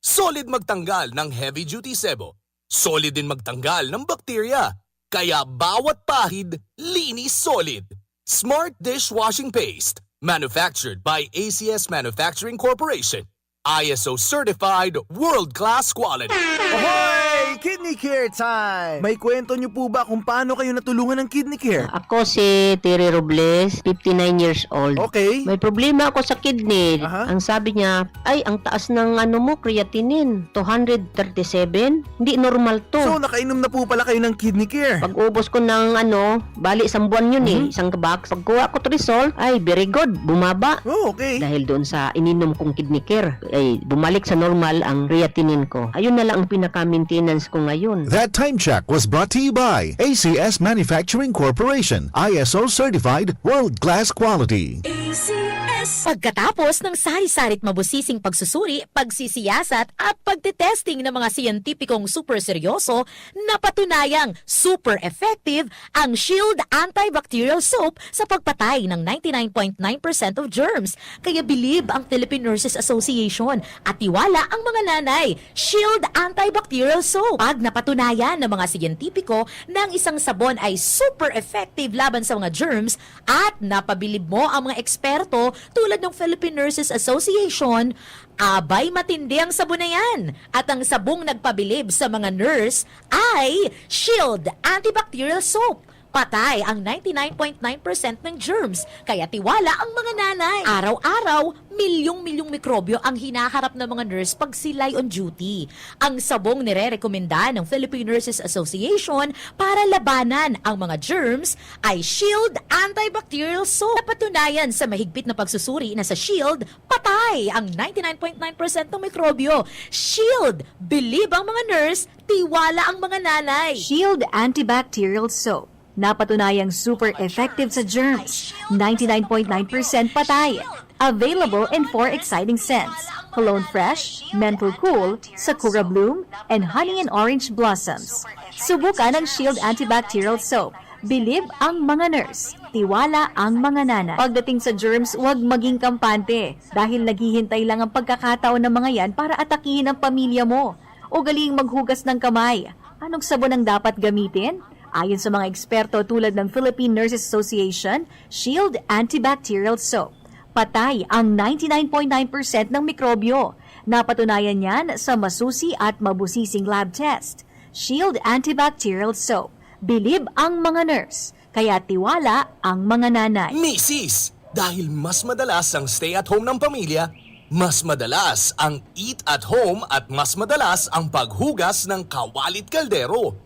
Solid magtanggal ng heavy duty sebo. Solid din magtanggal ng bakterya. Kaya bawat pahid, linis solid. Smart dishwashing paste. Manufactured by A C S Manufacturing Corporation. I S O certified, world class quality. Ahoy! Kidney Care Time! May kwento niyo po ba kung paano kayo natulungan ng Kidney Care? Ako si Terry Robles, fifty-nine years old. Okay. May problema ako sa kidney. Aha. Ang sabi niya, ay, ang taas ng ano mo, creatinine, two hundred thirty-seven. Hindi normal to. So, nakainom na po pala kayo ng Kidney Care. Pag-ubos ko ng ano, bali isang buwan yun eh, Mhm. isang box. Pagkuha ko Trisol, ay very good, bumaba. Oh, okay. Dahil doon sa ininom kong Kidney Care, ay bumalik sa normal ang creatinine ko. Ayun na lang ang pinaka-maintenance ko ngayon. That time check was brought to you by A C S Manufacturing Corporation, I S O certified, world class quality. A C S. Pagkatapos ng sari-sari't mabusising pagsusuri, pagsisiyasat at pagtetesting ng mga siyentipikong super seryoso, napatunayang super effective ang Shield Antibacterial Soap sa pagpatay ng ninety-nine point nine percent of germs. Kaya bilib ang Philippine Nurses Association at tiwala ang mga nanay. Shield Antibacterial Soap. Pag napatunayan ng mga siyentipiko na ang isang sabon ay super effective laban sa mga germs at napabilib mo ang mga eksperto tulad ng Philippine Nurses Association, abay, matindi ang sabon na yan. At ang sabong nagpabilib sa mga nurse ay Shield Antibacterial Soap. Patay ang ninety-nine point nine percent ng germs, kaya tiwala ang mga nanay. Araw-araw, milyong-milyong mikrobyo ang hinaharap ng mga nurse pag sila'y on duty. Ang sabong nirerekomenda ng Philippine Nurses Association para labanan ang mga germs ay Shield Antibacterial Soap. Napatunayan sa mahigpit na pagsusuri na sa Shield, patay ang ninety-nine point nine percent ng mikrobyo. Shield! Bilib ang mga nurse, tiwala ang mga nanay. Shield Antibacterial Soap. Napatunayang super effective sa germs. ninety-nine point nine percent patay. Available in four exciting scents: Cologne Fresh, Menthol Cool, Sakura Bloom, and Honey and Orange Blossoms. Subukan ang Shield Antibacterial Soap. Bilib ang mga nurse. Tiwala ang mga nanay. Pagdating sa germs, huwag maging kampante dahil naghihintay lang ang pagkakataon ng mga yan para atakihin ang pamilya mo. Ugaling maghugas ng kamay. Anong sabon ang dapat gamitin? Ayon sa mga eksperto tulad ng Philippine Nurses Association, Shield Antibacterial Soap. Patay ang ninety-nine point nine percent ng mikrobyo. Napatunayan yan sa masusi at mabusising lab test. Shield Antibacterial Soap. Bilib ang mga nurse, kaya tiwala ang mga nanay. Misis, dahil mas madalas ang stay at home ng pamilya, mas madalas ang eat at home at mas madalas ang paghugas ng kawalit kaldero.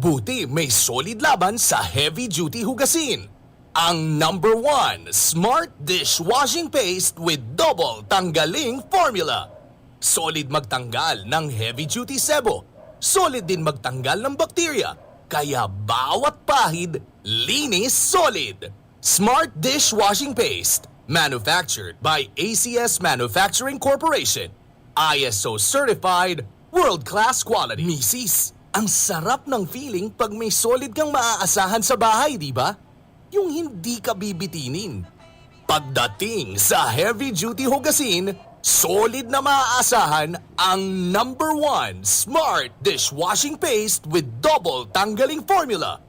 Buti may solid laban sa heavy duty hugasin. Ang number one, Smart Dishwashing Paste with Double Tanggaling Formula. Solid magtanggal ng heavy duty sebo. Solid din magtanggal ng bakterya. Kaya bawat pahid, linis solid. Smart Dishwashing Paste. Manufactured by A C S Manufacturing Corporation. I S O certified, world class quality. Misis, ang sarap ng feeling pag may solid kang maaasahan sa bahay, di ba? Yung hindi ka bibitinin. Pagdating sa heavy duty hugasin, solid na maaasahan ang number one smart dishwashing paste with double tanggaling formula.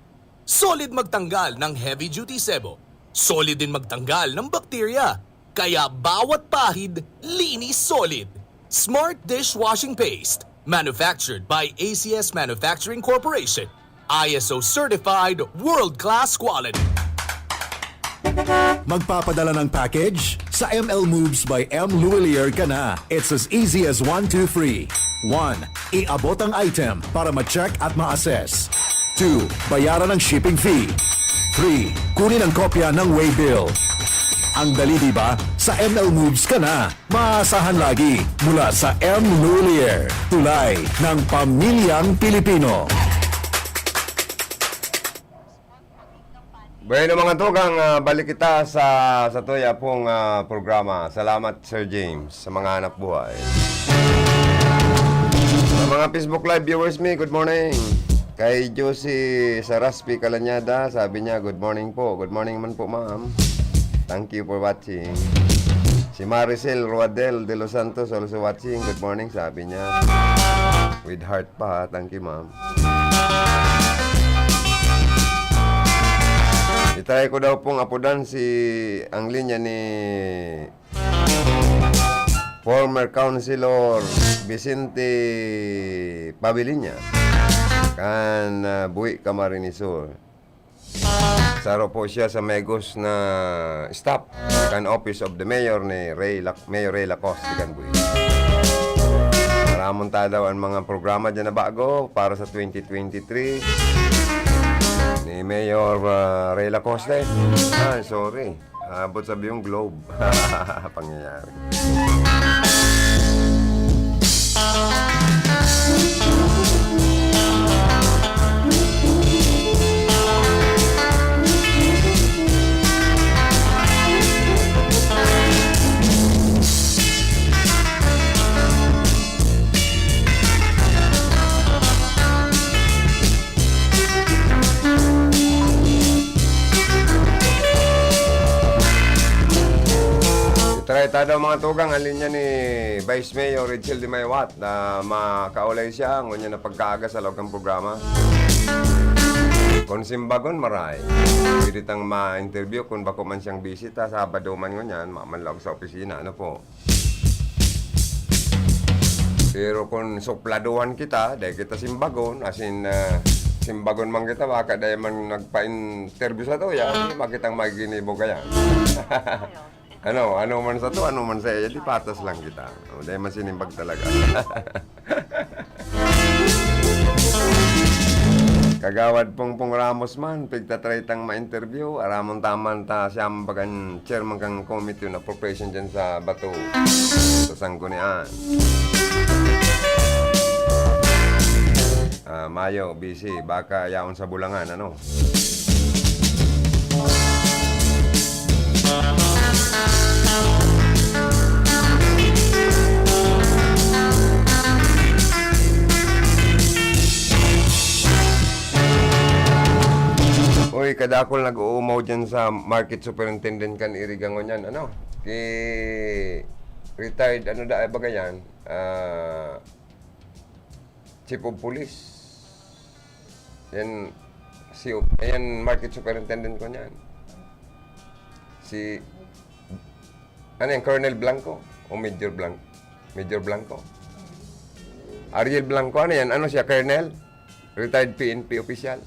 Solid magtanggal ng heavy duty sebo. Solid din magtanggal ng bakterya. Kaya bawat pahid, linis solid. Smart dishwashing paste. Manufactured by A C S Manufacturing Corporation. I S O certified, world-class quality. Magpapadala ng package? Sa M L Moves by M Luwilier ka na. It's as easy as one, two, three. One, iabot ang item para ma-check at ma-assess. Two, bayaran ang shipping fee. Three, kunin ang kopya ng waybill. Ang dali, di ba? Sa M L Moves ka na. Maasahan lagi mula sa M Luwilier, tulay ng pamilyang Pilipino. Bueno, mga tugang, ah, balik kita sa, sa tuya pong, ah, programa. Salamat, Sir James, sa mga hanap buhay. Sa mga Facebook Live viewers mi, good morning. Kay Josie Saraspi Kalanyada, sabi niya, "Good morning po." Good morning man po, ma'am. Thank you for watching. Si Maricel Ruadel de los Santos also watching. "Good morning," sabi niya. With heart pa, ha. Thank you, ma'am. I-try ko daw pong apodan si, ang linya ni former Councilor Vicente Pabiliña, kan, ah, Buhi, Camarines Sur. Saro po siya sa Megos na staff kan Office of the Mayor ni Ray Lac-, Mayor Ray Lacoste kan Buhi. Maramon ta daw ang mga programa dyan na bago para sa twenty twenty-three ni Mayor, ah, Ray Lacoste. Ah, sorry. Abot sa buong globe. Pangyayari. Itry ta daw, mga tugang, ang linya ni Vice Mayor Rachel de Maywat na makaulay siya ngunyan na pagkaaga sa laog kan programa. Kun simbagon, maray. Pwede tang ma-interview kun bako man siyang busy ta, Sabado man ngunyan, mamanlaog sa opisina, ano po. Pero kun supladuhan kita, dai kita simbagon, as in, ah, simbagon man kita, baka dai man nagpa-interview sa tuya, di ba kitang maginibo kaya? Ano, ano man sa to, ano man sa iya, di patas lang kita. O, dai man sinimbag talaga. Kagawad Pongpong Ramos man, pigtatry tang ma-interview, aramon ta man ta siya ang bagan chairman kan Committee on Appropriation dyan sa Bato, sa Sanggunian. Ah, mayo, busy. Baka yaon sa Bulangan, ano? Uy, kadakol nag-uumaw dyan sa market superintendent kan Iriga ngunyan, ano? Ki retired, ano da, baga yan? Ah, chief of police. Yan, si, yan, market superintendent ko niyan. Si, ano yan, Colonel Blanco o Major Blanco? Major Blanco? Ariel Blanco, ano yan? Ano siya, Colonel? Retired P N P official.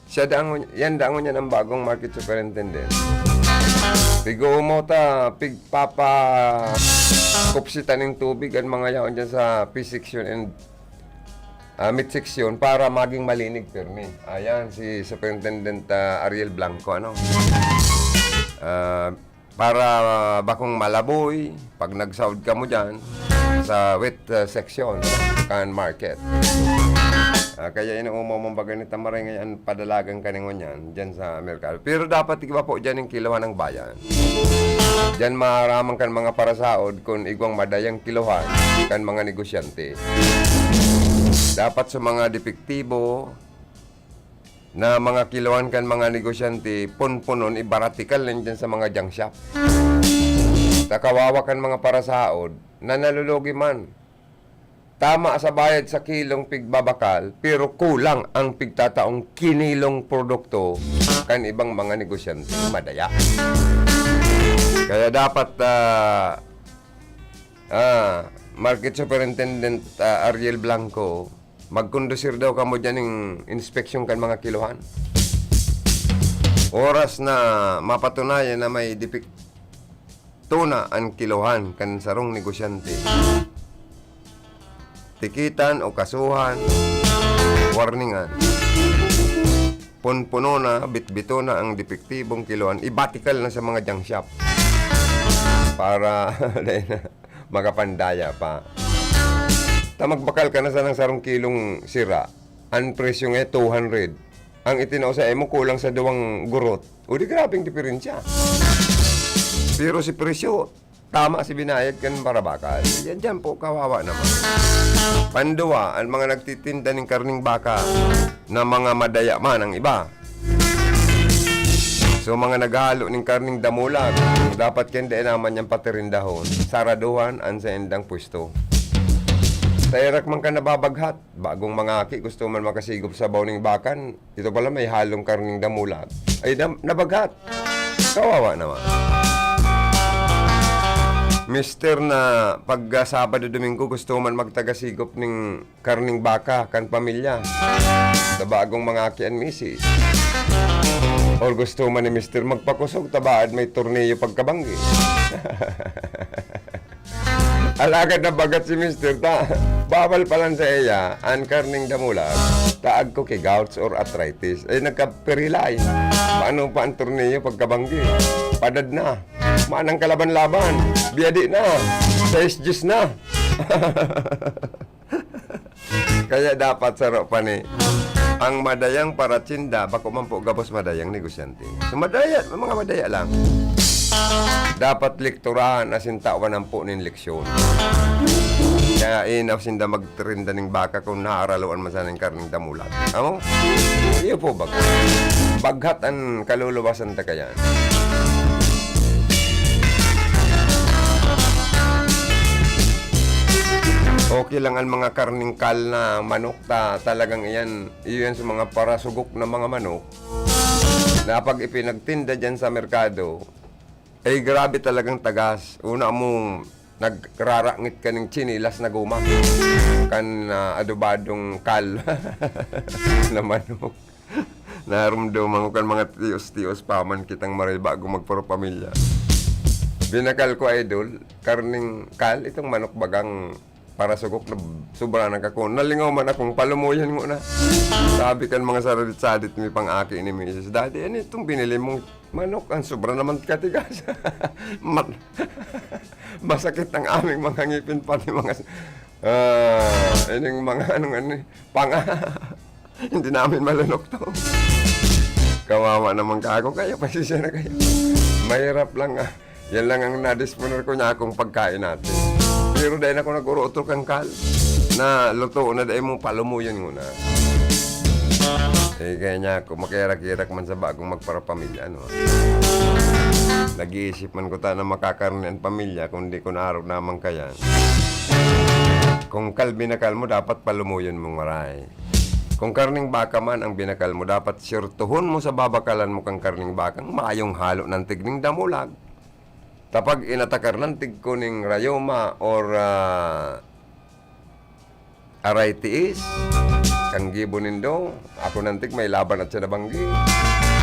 Siya daang, yan daang yan ang bagong market superintendent. Pig-uumaw ta, pigpapakupsitan ning tubig ang mga yaon dyan sa P section and, ah, mid section para maging malinig pirmi. Ayan, si Superintendent, ah, Ariel Blanco, ano? Ah, para bakong malaboy, pag nagsaod kamo dyan, sa wet, ah, section kan market. Ah, kaya inuumaw mong bagay ni Tamaray ngayon, padalagan ka ni ngunyan dyan sa merkado. Pero dapat iba po dyan yung kiluhan ng bayan. Dyan maaraman kan mga parasaod kung igwang madayang kiluhan kan mga negosyante. Dapat sa mga depektibo, na mga kiluhan kan mga negosyante, punpunon, ibaratikal na dyan sa mga junk shop. Sa kawawa kan mga parasaod, na nalulugi man. Tama sa bayad sa kilong pigbabakal, pero kulang ang pigtataong kinilong produkto kan ibang mga negosyante. Madaya. Kaya dapat, ah, ah, Market Superintendent, ah, Ariel Blanco, Magkondusir daw kamo diyan ning inspeksyon kan mga kilohan. Oras na mapatunayan na may depekto na an kilohan kan sarong negosyante, tikitan o kasuhan, warningan. Punpuno na, bitbito na ang depektibong kilohan, ibatikal na sa mga junk shop para dai na makapandaya pa. Ta magbakal ka na sanang sarong kilong sira, ang presyo nga two hundred. Ang itinao sa imo kulang sa duwang gurot. O di grabeng diferensya. Pero si presyo, tama si binayad kan parabakal. Yan dyan po, kawawa naman. Panduwa, ang mga nagtitinda ning karning baka na mga madaya man ang iba. So, mga naghahalo ning karning damulag, dapat kaya dai naman yan patirindahon. Saraduhan ang saindang pwesto. Sa irak man ka nababaghat, bagong mangaki, gusto man makasigop sabaw ning bakan, ito pala may halong karning damulag. Ay, dam-, nabaghat. Kawawa naman. Mister na pag, ah, Sabado, Domingo, gusto man magtagasigop ning karning baka kan pamilya. Sa bagong mangaki an misis. Or gusto man ni Mister magpakusog, tabaad may tornilyo pagkabanggi. Alagad nabaghat si Mister ta, bawal pa lang sa iya an karning damulag, taag ko ki gouts or arthritis. Eh, nagkapirilay. Paano pa ang tornilyo pagkabanggi? Padad na. Manang kalaban-laban. Biyadi na. Sais diyes na. Kaya dapat saro pa ni ang madayang paratsinda, bako man po gabos madayang negosyante. So, madaya, mga madaya lang. Dapat lektorahan asin tawan ampo nin leksyon. Kaya inaw sinda magtirinda ning baka kung naaraluan man sana ning karning damulag. Amo? Iyo po, bag-, baghat an kaluluwasan ta kayan. Okay lang ang mga karning kal na manok ta, talagang iyan, iyan sa mga parasugok na mga manok na pag ipinagtinda dyan sa merkado, ay grabe talagang tagas. Una mong nagrarangit ka ng tsinelas na goma kan, ah, adobadong kal na manok. Narumduman ko kan mga tios-tios pa man kitang maray bago magparapamilya. Binakal ko, idol, karning kal, itong manok bagang parasugok na sobra na kako. Nalingaw man akong palumuyon ngona. Sabi kan mga saradit-sadit mi pang-aki ni misis, "Daddy, ano itong binili mong manok? Ang sobra naman katigas." Mat-, masakit ang aming mga ngipin, pati mga s-, ah, ining mga anong ano eh, panga. Hindi namin malunok to. Kawawa naman ka ako, kaya pasensya na kayo. Mahirap lang, ah. Yan lang ang nadisponer ko niya akong pagkain natin. Pero dahil ako nag-uroto kang kal, na luto na dahil mo palumuyon ngona. Eh, kaya niya ako, makirak-irak man sa bagong magparapamilya, ano. Nag-iisip man ko ta na makakarni ang pamilya, kung di ko naarog naman kaya. Kung kal binakal mo, dapat palumuyon mong maray. Kung karning baka man ang binakal mo, dapat sirtuhon mo sa babakalan mo kang karning bakang mayong halo ng tigning damulag. Tapag inatakar ng tig ko ning rayoma or, ah, aray tiis, kang gibo nindo, ako nantig may laban at siya nabanggi.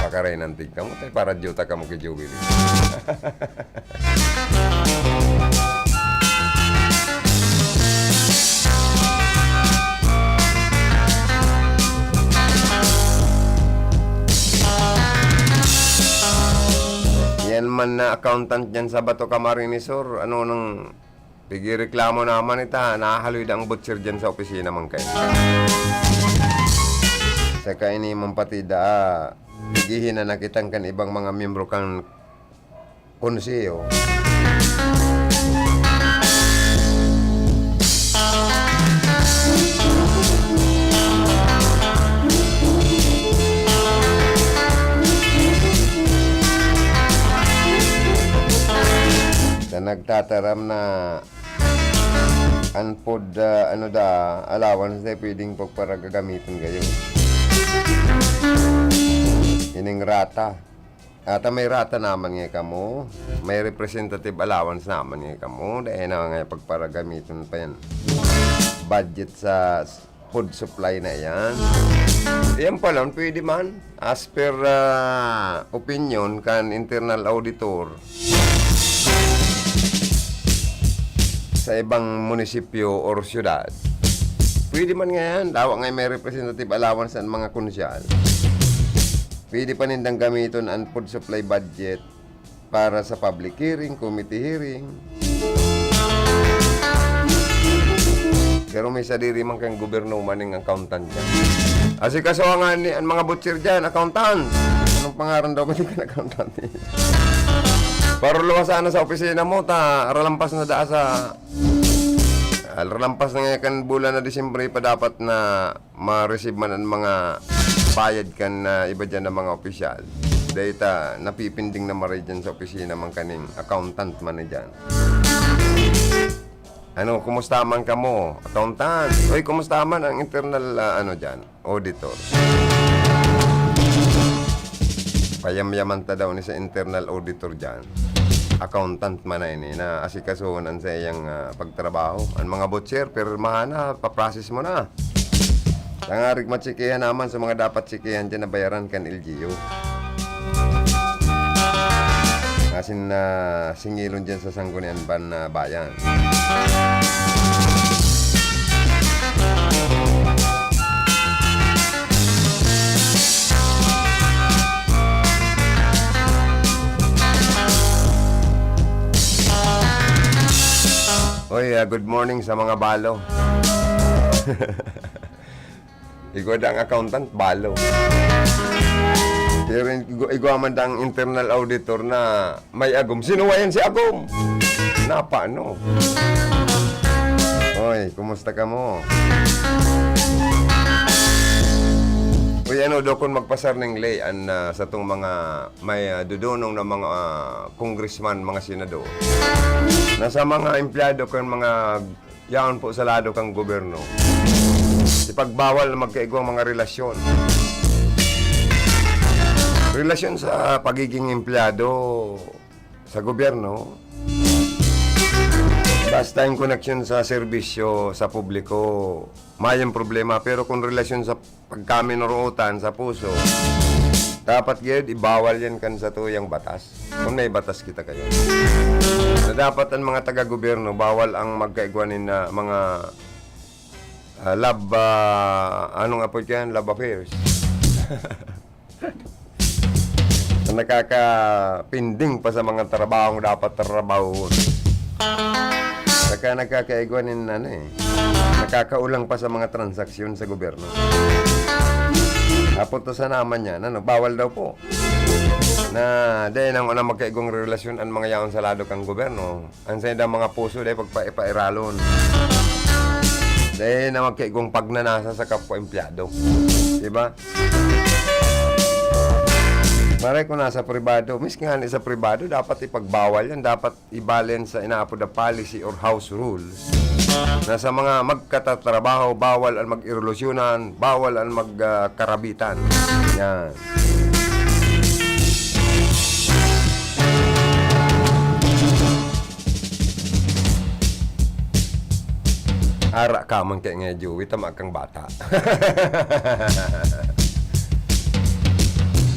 Pakaray nantig kamo, tay para diyota kamo kay Joey. Yan man na accountant dyan sa Bato Camarines Sur, ano nang pigireklamo naman ita, nahaloy da ang butcher dyan sa opisina man kayo. Saka ini man pati da, gihinanak itang kan ibang mga miyembro kan konseho. Na nagtataram na an food, ah, ano da, allowance na pwedeng pagparagagamiton gayon. Ining rata. Ata may rata naman nga kamo, may representative allowance naman nga kamo, dahil na nga pagparagamiton pa yan. Budget sa s-, food supply na iyan. Iyan pala, pwede man, as per, ah, opinion kan internal auditor sa ibang munisipyo or syudad. Pwede man nga yan, dawa nga may representative allowance ang mga konsyal. Pwede pa nindang gamiton ang food supply budget para sa public hearing, committee hearing. Pero may sadiri man kan gobyerno maning accountant dyan. Asikaso nga ni, ang mga butcher dyan, accountant. Anong pangaran daw ba di ka accountant? Paruluwa sana sa opisina mo, ta, ralampas na daa sa, ah, ralampas na nga kan bulan na Disyembre pa dapat na ma-receive man ang mga bayad kan, ah, iba dyan na mga opisyal. Dahil ta, napipinding na maray dyan sa opisina man kaning accountant man na dyan. Ano, kumusta man kamo, accountant? Uy, kumusta man ang internal, ah, ano dyan, auditor? Payamyaman ta daw ni sa internal auditor dyan. Accountant man na ini, na asikasuhon an sa iyang, ah, pagtrabaho. Ang mga butcher, pirmahan na, paprocess mo na. Tangarig matsikihan naman sa mga dapat tsikihan dyan na bayaran kan L G U. Asin na singilon dyan sa Sanggunian ban na bayan. Oy, ah, good morning sa mga balo. Igwa dang accountant, balo. Pero igwa, igwa man dang internal auditor na may agom. Sinuwayan si agom. Napano? Oy, kumusta ka mo? Uy, ano, dokon magpasar ning lay an, ah, satong mga may, ah, dudunong na mga, ah, congressman, mga senador. Nasa mga empleyado kan mga yaon po sa lado kan gobyerno, ipagbawal na magkaigwang mga relasyon. Relasyon sa pagiging empleyado sa gobyerno, basta yung koneksyon sa serbisyo sa publiko, mayong problema. Pero kung relasyon sa pagkaminorootan sa puso, dapat gayud ibawal yan kan satuyang batas. Kung may batas kita kayo. Na dapat ang mga taga-gobyerno, bawal ang magkaigwa nin, ah, mga, ah, love, ah, anong apod yan? Love affairs. Nakakapinding pa sa mga trabahong dapat trabahoon. Saka nagkakaigwa nin ano eh, nakakaulang pa sa mga transaksyon sa gobyerno. Apo to sa naman yan, ano, bawal daw po. Na, dahil nang unang magkaigwang relasyon ang mga yaon sa lado kang gobyerno, ang saindang mga puso, dahil pagpa-, ipairalon. Dahil na magkaigwang pagnanasa sa kapwa empleyado. Diba? Maray kung nasa pribado, miski nga sa pribado, dapat ipagbawal yan. Dapat ibalen sa inaapod na policy or house rules na sa mga magkatatrabaho, bawal ang mag-irelasyonan, bawal ang mag, ah, karabitan. Yan. Ara ka man kaya nga, Joey, tama kang bata.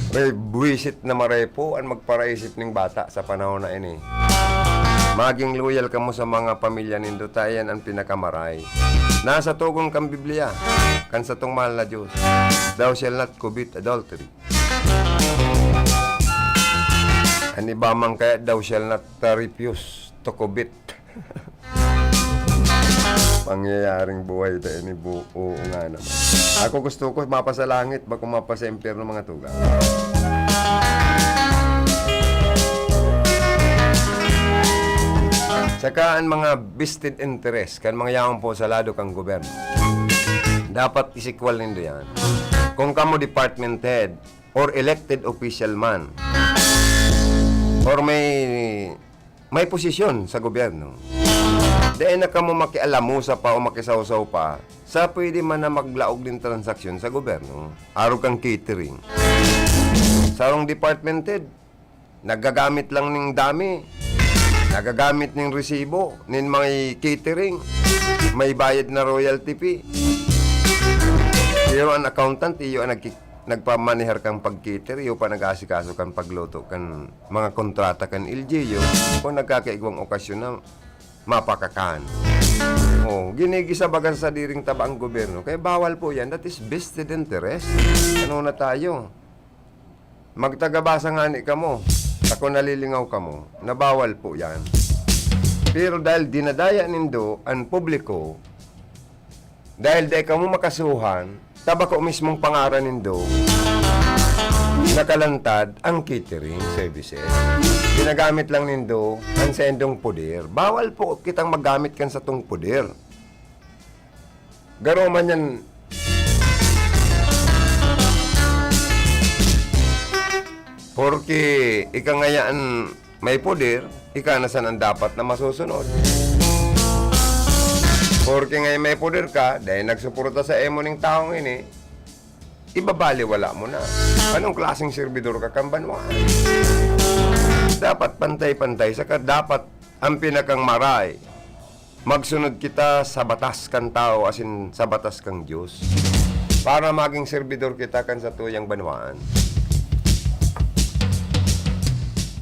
Re, buwisit na maray po ang magparaisip ning bata sa panahon na ini. Maging loyal kamo sa mga pamilya nindo, ta iyan ang pinakamaray. Nasa tugon kang Biblia, kan satong mahal na Diyos, "Thou shall not commit adultery." An iba man kaya, "Thou shall not, uh, refuse to covet." Pangyayaring buhay ta ini, bu-, oo nga naman. Ako gusto ko mapasa langit, bako mapasa impyerno, mga tugang. Saka an mga vested interest kan mga yaon po sa lado kan gobyerno, dapat isikwal nindo yan. Kung kamo department head or elected official man, or may may posisyon sa gobyerno, dai na kamo makialamusa pa o makisawsaw pa sa pwede man na maglaog nin transaksyon sa gobyerno. Arog kang catering. Sarong department head, nagagamit lang ning dami, nagagamit ning resibo, nin may catering, may bayad na royalty fee. Pero an accountant, iyo an nagki-, nagpamanehar kan pag-cater, iyo pa nag-aasikaso kan pagluto kan mga kontrata kan L G U, kung nagkakaigwang okasyon na mapakakan. Oh, ginigisabagan sa sadiring taba ang gobyerno, kaya bawal po yan. That is vested interest. Ano na tayo? Magtagabasa ngani kamo, ako nalilingaw kamo, na bawal po yan. Pero dahil dinadaya nindo an publiko, dahil dai kamo makasuhan, ta bako mismong pangaran nindo, nakalantad ang catering services. Ginagamit lang nindo an saindong poder. Bawal po kitang maggamit kan satong poder. Garo man yan. Porke ika ngaya an may poder, ika na sana an dapat na masusunod. Porke ngaya may poder ka, dahil nagsuporta sa imo ning taong ini, ibabaliwala mo na. Anong klaseng serbidor ka kan banwaan? Dapat pantay-pantay, saka dapat ang pinakang maray, magsunod kita sa batas kan tawo asin sa batas kan Dios, para magin serbidor kita kan satuyang banwaan.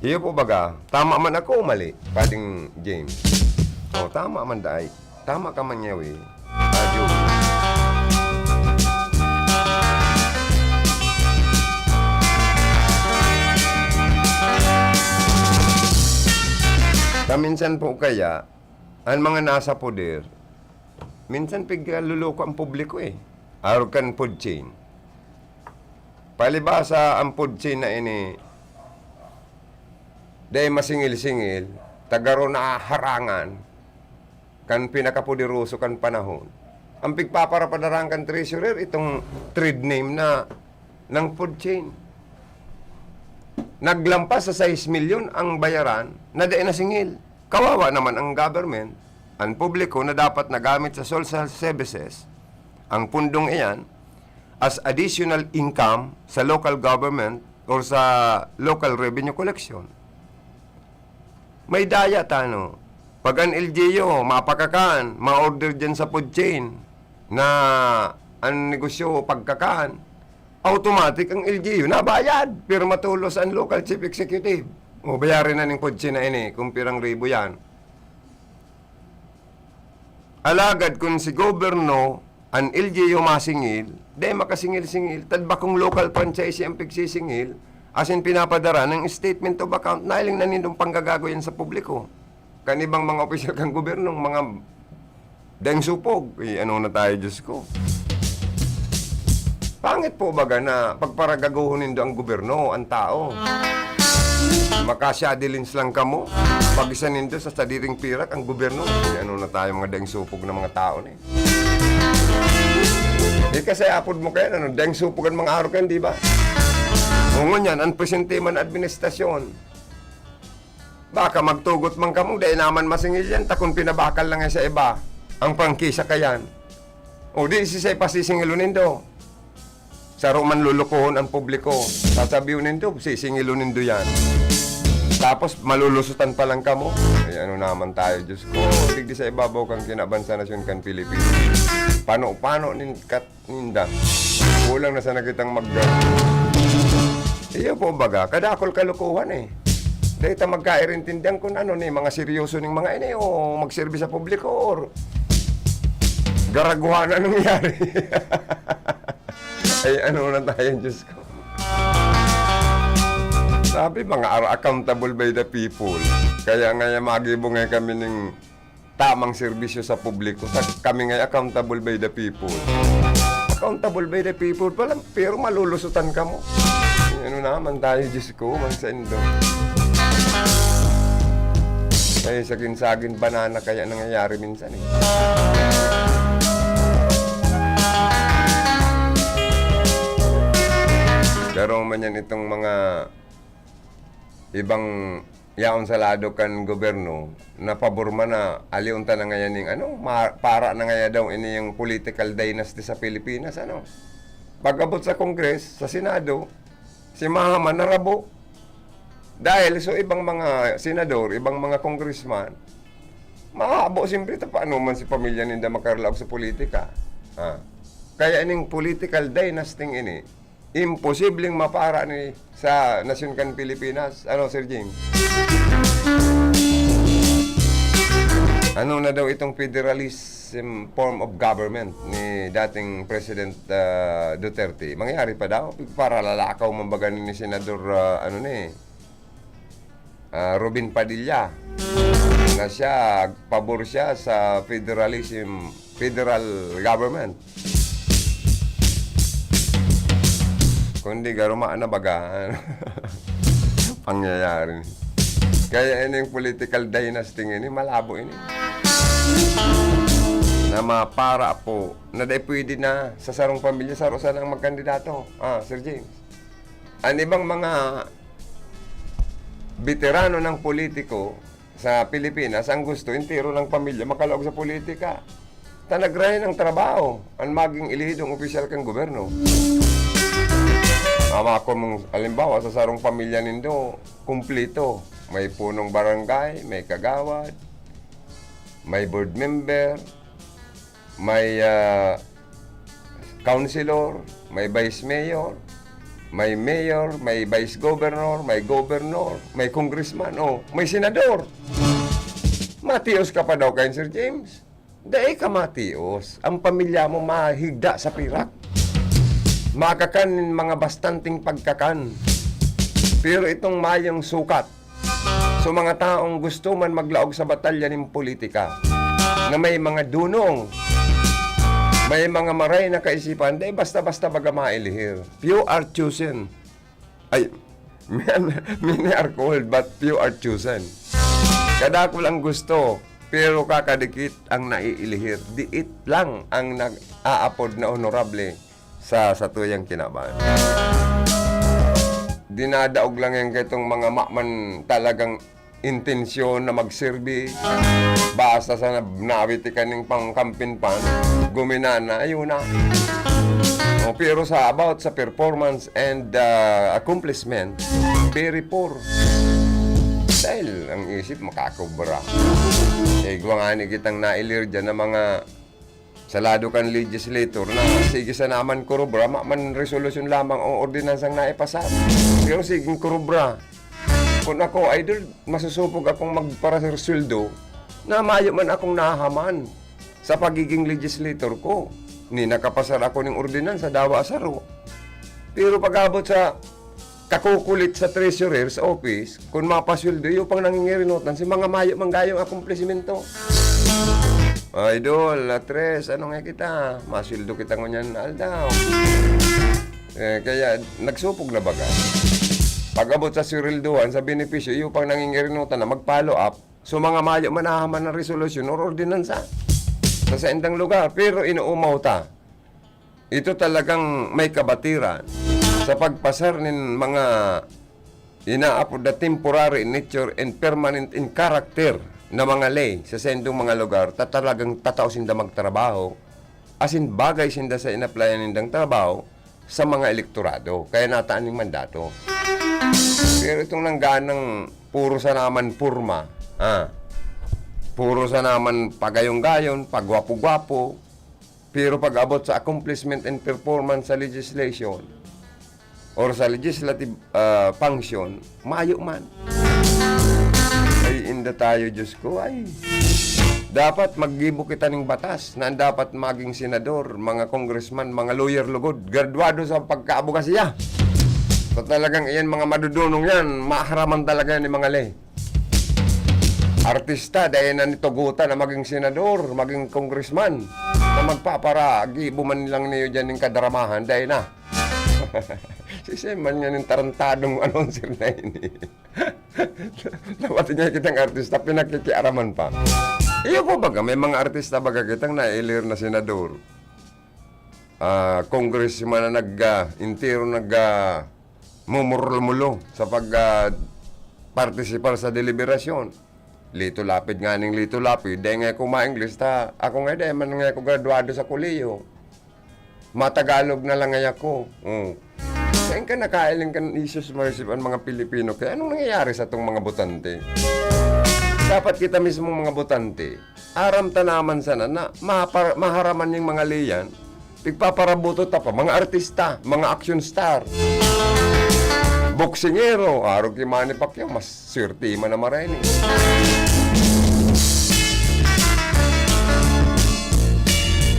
Iyo po baga, tama man ako o mali, Pading James? Oh, tama man daay. Tama ka man, Yawi. Radyo. Kaminsan po kaya, an mga nasa poder, minsan pigaluloko an publiko eh. Arog kan food chain. Palibasa an food chain na ini, dai masingil-singil, ta garo na harangan kan pinakapoderoso kan panahon. An pigpaparapadaraan kan treasurer, itong trade name na ng food chain. Naglampas sa sais milyon ang bayaran na dai nasingil. Kawawa naman ang government, an publiko na dapat nagamit sa social services, ang pundong iyan as additional income sa local government or sa local revenue collection. May daya ta, no? Pag an L G U, mapakakan, ma-order dyan sa food chain na an negosyo pagkakan, automatic ang L G U nabayad, pero matulos an local chief executive. O, bayarin na ning food chain na ini kung pirang ribo yan. Alagad kun si gobyerno, an L G U masingil, dai makasingil-singil, ta bakong local franchisee ang pigsisingil, asin pinapadara ng statement of account, nailing na nindong panggagago yan sa publiko. Kan ibang mga opisyal kan gobyerno, mga daing supog. Eh, ano na tayo, Diyos ko? Pangit po baga na pagparagagohon nindo ang gobyerno, ang tao. Maka-shadow lens lang kamo. Pag-isa nindo sa sadiring pirak ang gobyerno. Eh, ano na tayo, mga daing supog na mga tao ni? Eh, kasi apod mo kayo, ano, daing supog ang mga arog kayan, di ba? O ngunyan, ang presente man na administrasyon, baka magtugot man kamo, dai naman masingil yan, ta kun pinabakal lang yan sa iba, ang prangkisa kayan. O di, sisay pasisingilon nindo? Saro man lulukohon ang publiko. Sasabihon nindo, sisingilon nindo yan. Tapos malulusutan pa lang kamo. Ay, ano naman tayo, Diyos ko. Digdi sa ibabaw kan kinaban sa nasyon kan Pilipinas. Pano-pano nin kat ninda. Kulang na sana kitang mag- Iyo po baga, kadakol kalokohan eh. Dahil ta magkairintindihan kung ano ni, mga seryoso ning mga ini o magserbi sa publiko or garaguhan na nangyari. Ay, ano na tayo, Diyos ko. Sabi, mga are accountable by the people. Kaya nga yan, magibo nga kami ning tamang serbisyo sa publiko. Sa, kami nga accountable by the people. Accountable by the people pa lang, pero malulusutan kamo. Ay, ano naman tayo, Diyos ko, man sa indo. Ay, sagin-sagin banana kaya nangyayari minsan eh. Pero man yan itong mga ibang yaon sa lado kan gobyerno na pabor man na alion ta na ngayon ning ano, ma-, para na ngayon daw ini yung political dynasty sa Pilipinas, ano. Pag-abot sa Congress, sa Senado, si Mahama narabo. Dahil so ibang mga senador, ibang mga congressman, mahabo siyempre ta paano man si pamilya ninda makarlaog sa politika. Ah. Kaya ining political dynasty ini, imposibleng mapara ni sa nasyon kan Pilipinas. Ano, Sir James? Ano na daw itong federalism form of government ni dating President, ah, Duterte? Mangyayari pa daw? Para lalakaw man baga ni Senador, ah, ano ni, ah, Robin Padilla, na siya, pabor siya sa federalism, federal government. Kundi garuma na baga. Pangyayari. Kaya ini yung political dynasty ini, malabo ini. Na mapara po, na dai pwede na sa sarong pamilya, saro sana ang magkandidato. Ah, Sir James. Ang ibang mga beterano ng politiko sa Pilipinas, ang gusto, entero ng pamilya makalaog sa politika. Ta nagrahay ng trabaho ang maging elehidong opisyal kan gobyerno. Ama ko mong, halimbawa, sa sarong pamilya nindo, kumplito. May punong barangay, may kagawad, may board member, may, ah, councilor, may vice mayor, may mayor, may vice governor, may governor, may congressman, o may senador. Matios ka pa daw kayan, Sir James? Dai ka matios. Ang pamilya mo mahigda sa pirak. Makakan nin mga bastanting pagkakan. Pero itong mayong sukat, so, mga taong gusto man maglaog sa batalya nin politika, na may mga dunong, may mga maray na kaisipan, dai basta-basta baga mailihir. Few are chosen. Ay, many are called, but few are chosen. Kadakul ang gusto, pero kakadikit ang naiilihir. Diit lang ang nag-aapod na honorable sa satuyang kinaban. Dinadaog lang yan kaitong mga maman talagang intensyon na magserbi. Basta sa nab-, nawiti ka ning pangkampin pan, guminana, ayun na. O, pero sa about sa performance and, ah, accomplishment, very poor. Dahil ang isip makakobra. Eh, igwa nga ni kitang nailir dyan na mga sa lado kan legislator na sige sana man kurubra, ma-, man resolusyon lamang o ordinansang naipasar. Pero sige kurubra. Kun ako, idol, masusupog akong magpararsweldo na mayo man akong nahaman sa pagiging legislator ko. Ni nakapasar ako ning ordinansa, dawa saro. Pero pag-abot sa kakukulit sa treasurer's office, kun mapasweldo, iyo pang nangingirinutan si mga mayo man gayong akomplisiminto. Idol, Atres, ano nga kita? Masweldo kita ngunyan na aldaw. Eh, kaya nagsupog na baga. Pag-abot sa sweldohan, sa benepisyo, iyo pang nangingirinutan na mag-follow up. So, mga mayo man nahaman na resolusyon or ordinansa sa saindang lugar. Pero inuumaw ta. Ito talagang may kabatiran sa pagpasar nin mga inaapod na temporary in nature and permanent in character na mga ley sa saindong mga lugar, ta talagang tatao sinda magtrabaho, asin bagay sinda sa inaplayan nindang trabaho sa mga elektorado, kaya nataan ning mandato. Pero itong nangganang puro sa naman porma, ah, puro sa naman pagayong-gayon, pagwapo-gwapo, pero pag-abot sa accomplishment and performance sa legislation or sa legislative, ah, function, mayo man. Ay, inda tayo, Diyos ko, ay. Dapat maggibo kita ning batas na ang dapat maging senador, mga congressman, mga lawyer lugod, graduado sa pagkaabogasiya. So, talagang iyan, mga madudunong yan, maharaman talaga yan ni mga ley. Artista, dai na nitugutan na maging senador, maging congressman, na magpaparagibo man lang niyo dyan ning kadramahan, dai na. Sisay man nga ning tarantadong announcer na ini? Dapat nga kitang artista, pinakikiaraman pa. Iyo po baga, may mga artista baga kitang nailir na senador. Ah, congressman na nag, ah, entero nag, ah, mumurulmulo sa pag, ah, partisipar sa deliberasyon. Lito Lapid nga ning Lito Lapid, dai nga ako ma-English ta, ako nga dai man nga ako graduado sa kolehiyo. Matagalog na lang nga ako. Oh. Sain ka nakailing kan issues, marisip an mga Pilipino? Kaya anong nangyayari sa tong mga botante? Dapat kita mismong mga botante, aram ta naman sana na mapar-, maharaman yung mga ley yan. Pigpaparabuto ta pa, mga artista, mga action star, boksingero, arog ki Manny Pacquiao, mas swerte man na maray ni.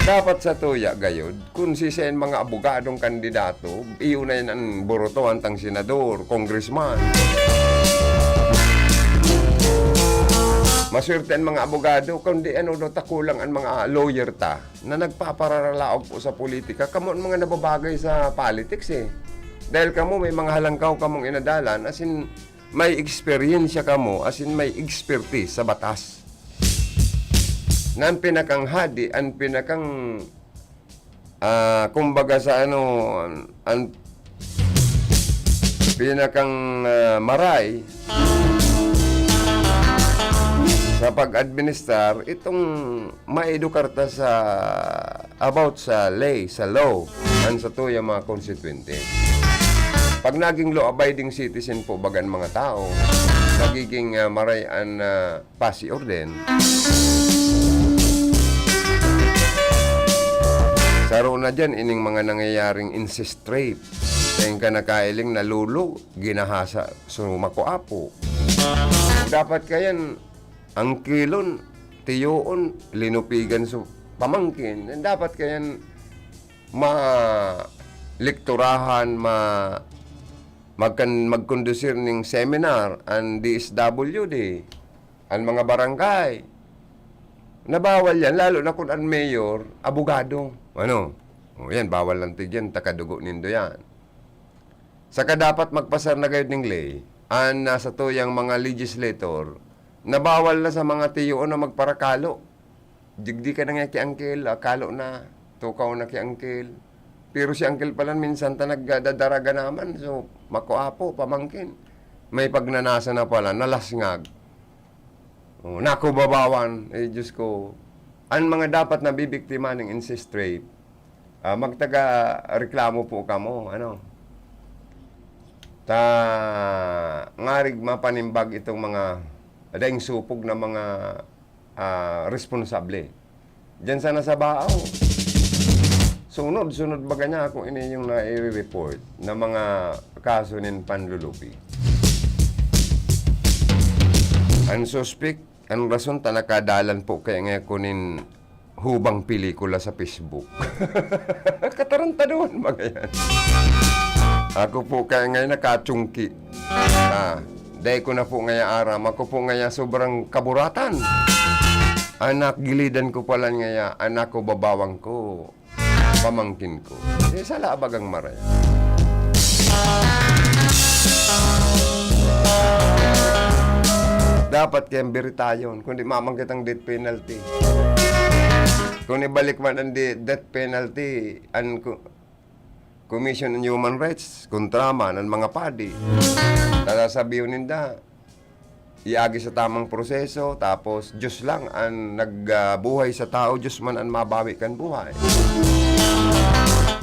Dapat sa tuya, gayod, kung siisay an mga abogadong kandidato, iyo na yan an borotohan tang senador, congressman. Maswerte an mga abogado, kundi ano daw ta kulang an mga lawyer ta na nagpapararalaog po sa politika. Kamo an mga nababagay sa politics eh. Dahil kamo may mga halangkaw kamong inadalan, as in, may eksperyensya kamo, as in, may expertise sa batas. Na an pinakang hadi, an pinakang, ah, kumbaga sa ano, an, an pinakang, ah, maray sa pag-administrar, itong maedukar ta sa, about sa ley, sa law, an satuyang mga konstituyente. Pag naging law-abiding citizen po baga an mga tao, nagiging, ah, maray an, ah, pasiorden. Saro na diyan ining mga nangyayaring incest rape. Sain ka nakailing, nalulog, ginahasa, so makuapo. Dapat kayan, angkilon, tiyoon, linupigan so pamangkin. Dapat kayan ma-, lekturahan, ma-, magkan-, magkondusir ning seminar an D S W D, an mga barangay. Na bawal yan, lalo na kung an mayor, abogado. Ano? O yan, bawal lang tigyan, takadugo nindo yan. Saka dapat magpasar na gayod ning ley, an, ah, satuyang mga legislator, na bawal na sa mga tiyoon na magparakalo. Digdi ka na nga ki angkel, ah, kalo na, tukaw na ki angkel. Pero si angkel pala, minsan ta nagdadaraga naman, so, makuapo, pamangkin. May pagnanasa na pala, nalasngag. Oh, naku, babawan. Eh, Diyos ko. An mga dapat nabibiktima ning incest rape, ah, magtaga reklamo po kamo, ano. Ta ngarig mapanimbag itong mga daing supog na mga, ah, responsable. Diyan sana sa Baao. Sunod-sunod baga niya ako ini yung nai-report na mga kaso nin panlulupi. Ang suspek, ang rason ta nakadalan po kaya nga ako nin hubang pelikula sa Facebook. Katarantaduhan baga yan. Ako po kaya ngayon nakatsungki. Ah, dai ko na po ngaya aram. Ako po ngaya sobrang kaburatan. Anak, gilidan ko pala ngaya. Anak ko, babawang ko. Pamangkin ko. Eh, sala bagang maray. Dapat kayang biritayon, kundi mamang kitang death penalty. Kung ibalik man ang di-, death penalty, ang ku-, Commission on Human Rights, kontra man ang mga padi. Tatasabihon ninda, iagi sa tamang proseso, tapos Diyos lang ang nagbuhay sa tao, Diyos man ang mabawi kan buhay.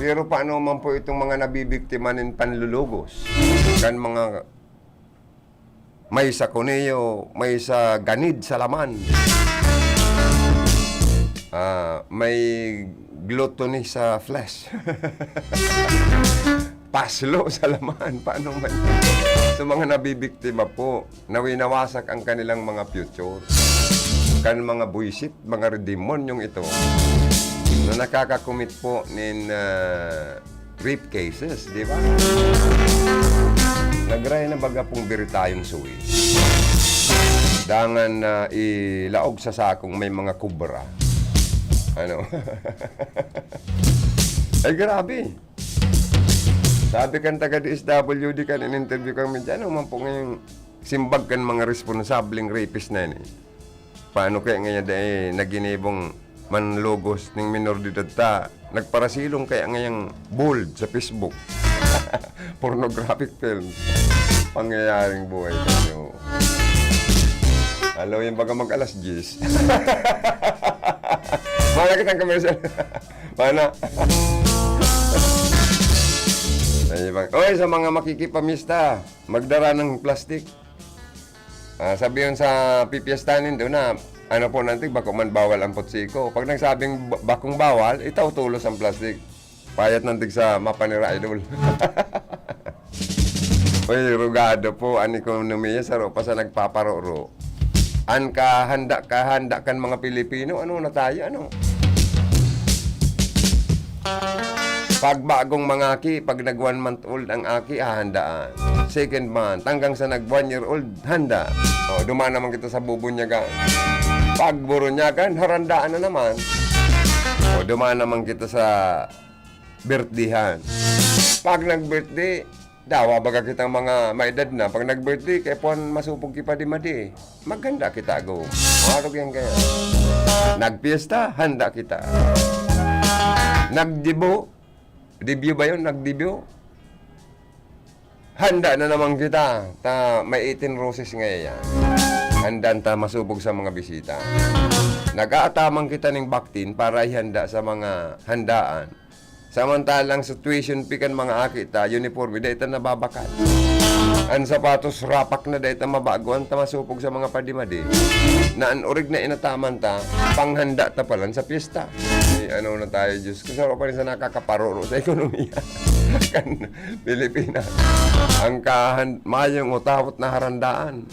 Pero paano man po itong mga nabibiktima nin panlulugos? Kan mga may sa kuneyo, may sa ganid sa laman. Ah, may gluttony sa flesh. Paslo sa laman. Paano man? Sa mga nabibiktima po, nawinawasak ang kanilang mga future. Kan mga buwisit, mga demonyong ito, na nakakakumit po nin, ah, rape cases, di ba? Nagray na baga pong biritayon suwi. Dangan na ilaog sa sakong may mga kubra. Ano? Ay, grabe. Sabi kan taga D S W D kan in-interview kami dyan, ano man po ngayong simbag kan mga responsableng rapist na yan eh. Paano kaya ngayon dai na ginibong manlugos ning minor de edad ta? Nagparasilong kaya ngayang bold sa Facebook. Pornographic film. Pangyayaring buhay ninyo. Hello, yung baga mag alas diyes. Wala kitang commercial. Mana? Ay, bang, oy, sa mga makikipamista, magdara ng plastic. Ah, sabi yun sa pipiestahan nindo na, ano po, nantig, bako man bawal ang putsiko. Pag nagsabing ba-, bakong bawal, itaw tulos ang plastic. Payat ng tigsa mapanira, idol. Uy, rugado po an ekonomiya, saro pa sa nagpaparoro. An kahanda, kahanda kan mga Pilipino, ano na tayo, ano? Pag bagong mangaki, pag nag one month old ang aki, hahandaan. Second month, hanggang sa nag one year old, handa. O, duman naman kita sa bubunyagan. Pag burunyagan, harandaan na naman. O, duman naman kita sa birthdayhan. Pag nag-birthday, dawa baga kitang mga maedad na, pag nag-birthday, kaya puwan masupog ki padi-madi. Maghanda kita, ago. Arog yan kaya. Nagpiesta, handa kita. Nagdibo, debut ba yun? Nagdebut? Handa na naman kita. Ta, may eighteen roses ngayon yan. Handaan ta masubog sa mga bisita. Nag-aataman kita ning baktin para ihanda sa mga handaan. Samantalang sa tuition fee kan mga aki ta, uniforme, dai ta nababakat. An sapatos, rapak na, dai ta mabago, an ta masupog sa mga padi-madi. Na an orig na inataman ta, panghanda ta palan sa piyesta. Ay, ano na tayo, Diyos ko, saro pa rin sa nakakaparoro sa ekonomiya kan Pilipinas. Ang kahan-, mayong utawot na harandaan.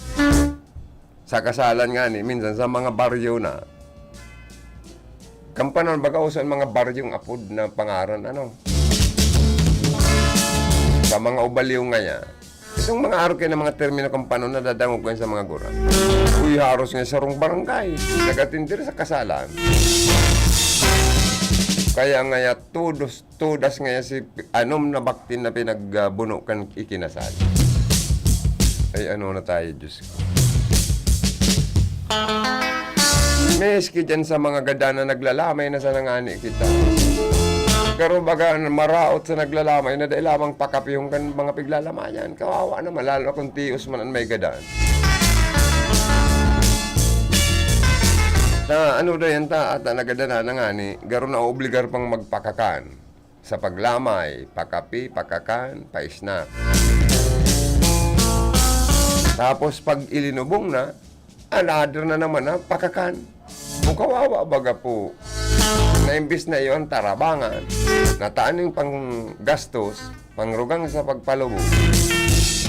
Sa kasalan nga ni, minsan sa mga baryo na, kan panahon baga uso ang mga baryong apod na pangaran, ano? Sa mga ubaliw ngaya, itong mga arog kayo na mga termino kan panahon, nadadangog ko yan sa mga gurang. Uy, haros nga sarong barangay, nag-atindir sa kasalan. Kaya ngaya, todos, todas ngaya si anom na baktin na pinagbuno kan ikinasal. Ay, ano na tayo, Diyos ko. Miski dyan sa mga gadan na naglalamay na sana ngani kita. Pero baga maraot sa naglalamay na dai lamang pakapihon kan mga piglalamayan. Kawawa naman, lalo na kung tios man an may gadan. Na ano daw yan ta, ata nagadanan na ngani, garo na obligar pang magpakakan. Sa paglamay, pakapi, pakakan, pa-snack. Tapos pag ilinubong na, another na naman na pakakan. Kung kawawa baga po, na imbis na iyon tarabangan, nataan yung panggastos, pangrugang sa pagpalubog.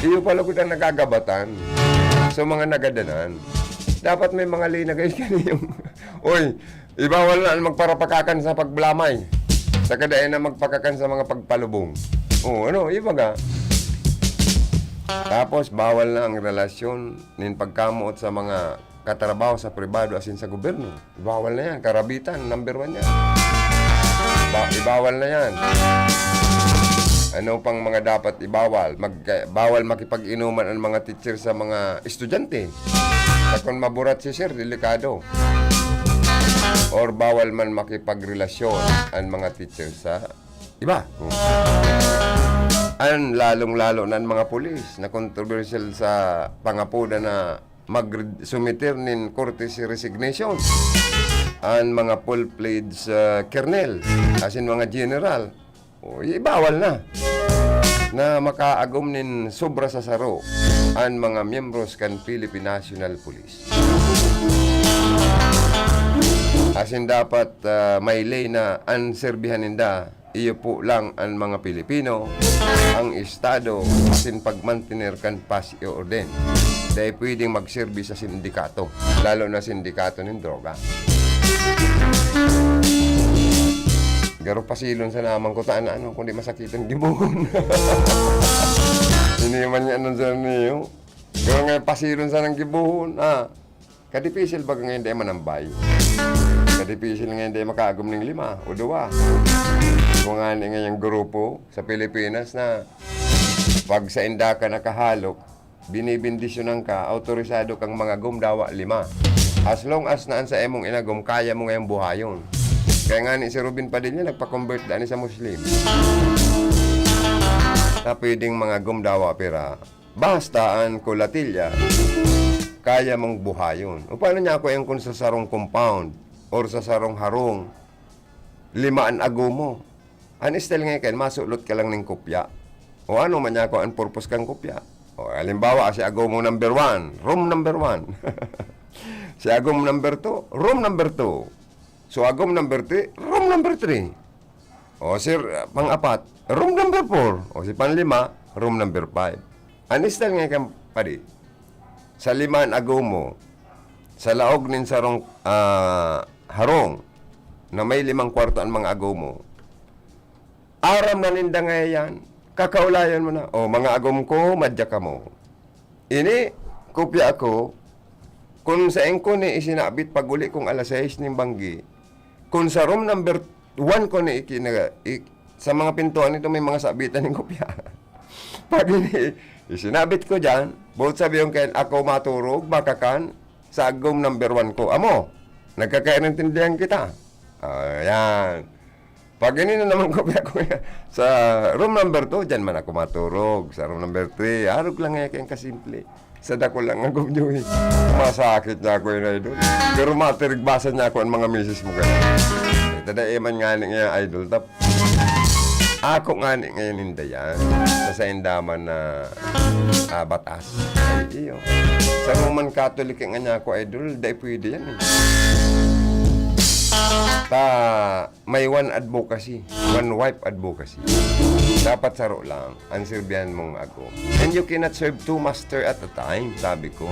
Iyo pa lugod ang nagagabatan sa mga nagadanan. Dapat may mga linagay kaniyong, oy, ibawal na ang magparapakakan sa paglamay. Saka dai na magpakakan sa mga pagpalubong. O, ano, ibaga. Tapos, bawal na ang relasyon nin pagkamoot sa mga katrabaho sa pribado asin sa gobyerno. Bawal na yan. Karabitan, number one yan. Ba-, ibawal na yan. Ano pang mga dapat ibawal? Mag-, bawal makipag-inuman ang mga teacher sa mga estudyante. Sa kung maburat si sir, delikado. Or bawal man makipagrelasyon ang mga teacher sa iba. An lalong-lalo na ang mga pulis na kontrobersyal sa pangapoda na mag-, sumiter nin courtesy resignation. An mga full-fledged, ah, colonel, asin mga general, o, ibawal na na makaagom nin sobra sa saro an mga miyembros kan Philippine National Police. Asin dapat, ah, may ley na an serbihan ninda, iyo po lang an mga Pilipino, ang Estado, asin pagmantener kan paz o orden. Dai pwedeng magserbi sa sindikato, lalo na sindikato nin droga. Garo pasilon sana man kuta na ano, kundi masakitan gibohon. Hindi man niya anong sa niyo. Garo nga pasilon sana ang gibohon, ah. Kadipisil baga ngayon dai manambay. Kadipisil ngayon dai makaagom ning lima o duwa. Kung ani ngayong grupo sa Pilipinas na pag sa inda ka nakahalok, binibindisyonan ka, autorisado kang mangagom dawa lima. As long as naan sa imong inagom, kaya mo ngayong buhayon. Kaya nga ni si Robin Padilla, nagpa-convert daan sa Muslim. Na pwedeng mangagom dawa pira. Basta an kulatilya, kaya mong buhayon. O paano niya ako yan kung sa sarong compound or sa sarong harong, lima an agom mo? An style nga kan, masulot ka lang ning kopya. O ano man niya ako an purpose kang kopya? O, halimbawa, si agom mo number one, room number one. Si agom number two, room number two. So, agom number three, room number three. O, si, pang-apat, room number four. O, si panlima, room number five. An style nga kan padi, sa lima an agom mo, sa laog nin sarong, ah, harong na may limang kwarto an mga agom mo, aram na ninda ngayan, kakaulayan mo na, "O, mga agom ko, madya kamo." Ini, kopya ako, kun saen ko ni isinabit pag-uli kong alas sais nin banggi, kun sa room number one ko ni ikina-, ik-, sa mga pintuan nito may mga sabitan nin kopya. Pag ini, isinabit ko diyan, boot sabihon kayan, ako maturog, makakan, sa agom number one ko. Amo, nagkakaintindihan kita. Ayan. Pag ini na naman kopya ko sa room number two, diyan man ako maturog. Sa room number three, arog lang nga kayang kasimple. Sa dako lang ang gubyo eh. Masakit niya ako yun, idol. Pero matirigbasan niya ako ang mga misis mo ganun. Ito na iman nga ni nga, idol. Tap. Ako nga ni ngayon, hindi yan. Sa saindaman na, ah, batas. Ay, iyo. Sa Roman Catholic nga niya ako, idol, dahil pwede yan eh. Ta, may one advocacy, one wife advocacy. Dapat saro lang ang sirbihan mong agom. And you cannot serve two master at a time, sabi ko.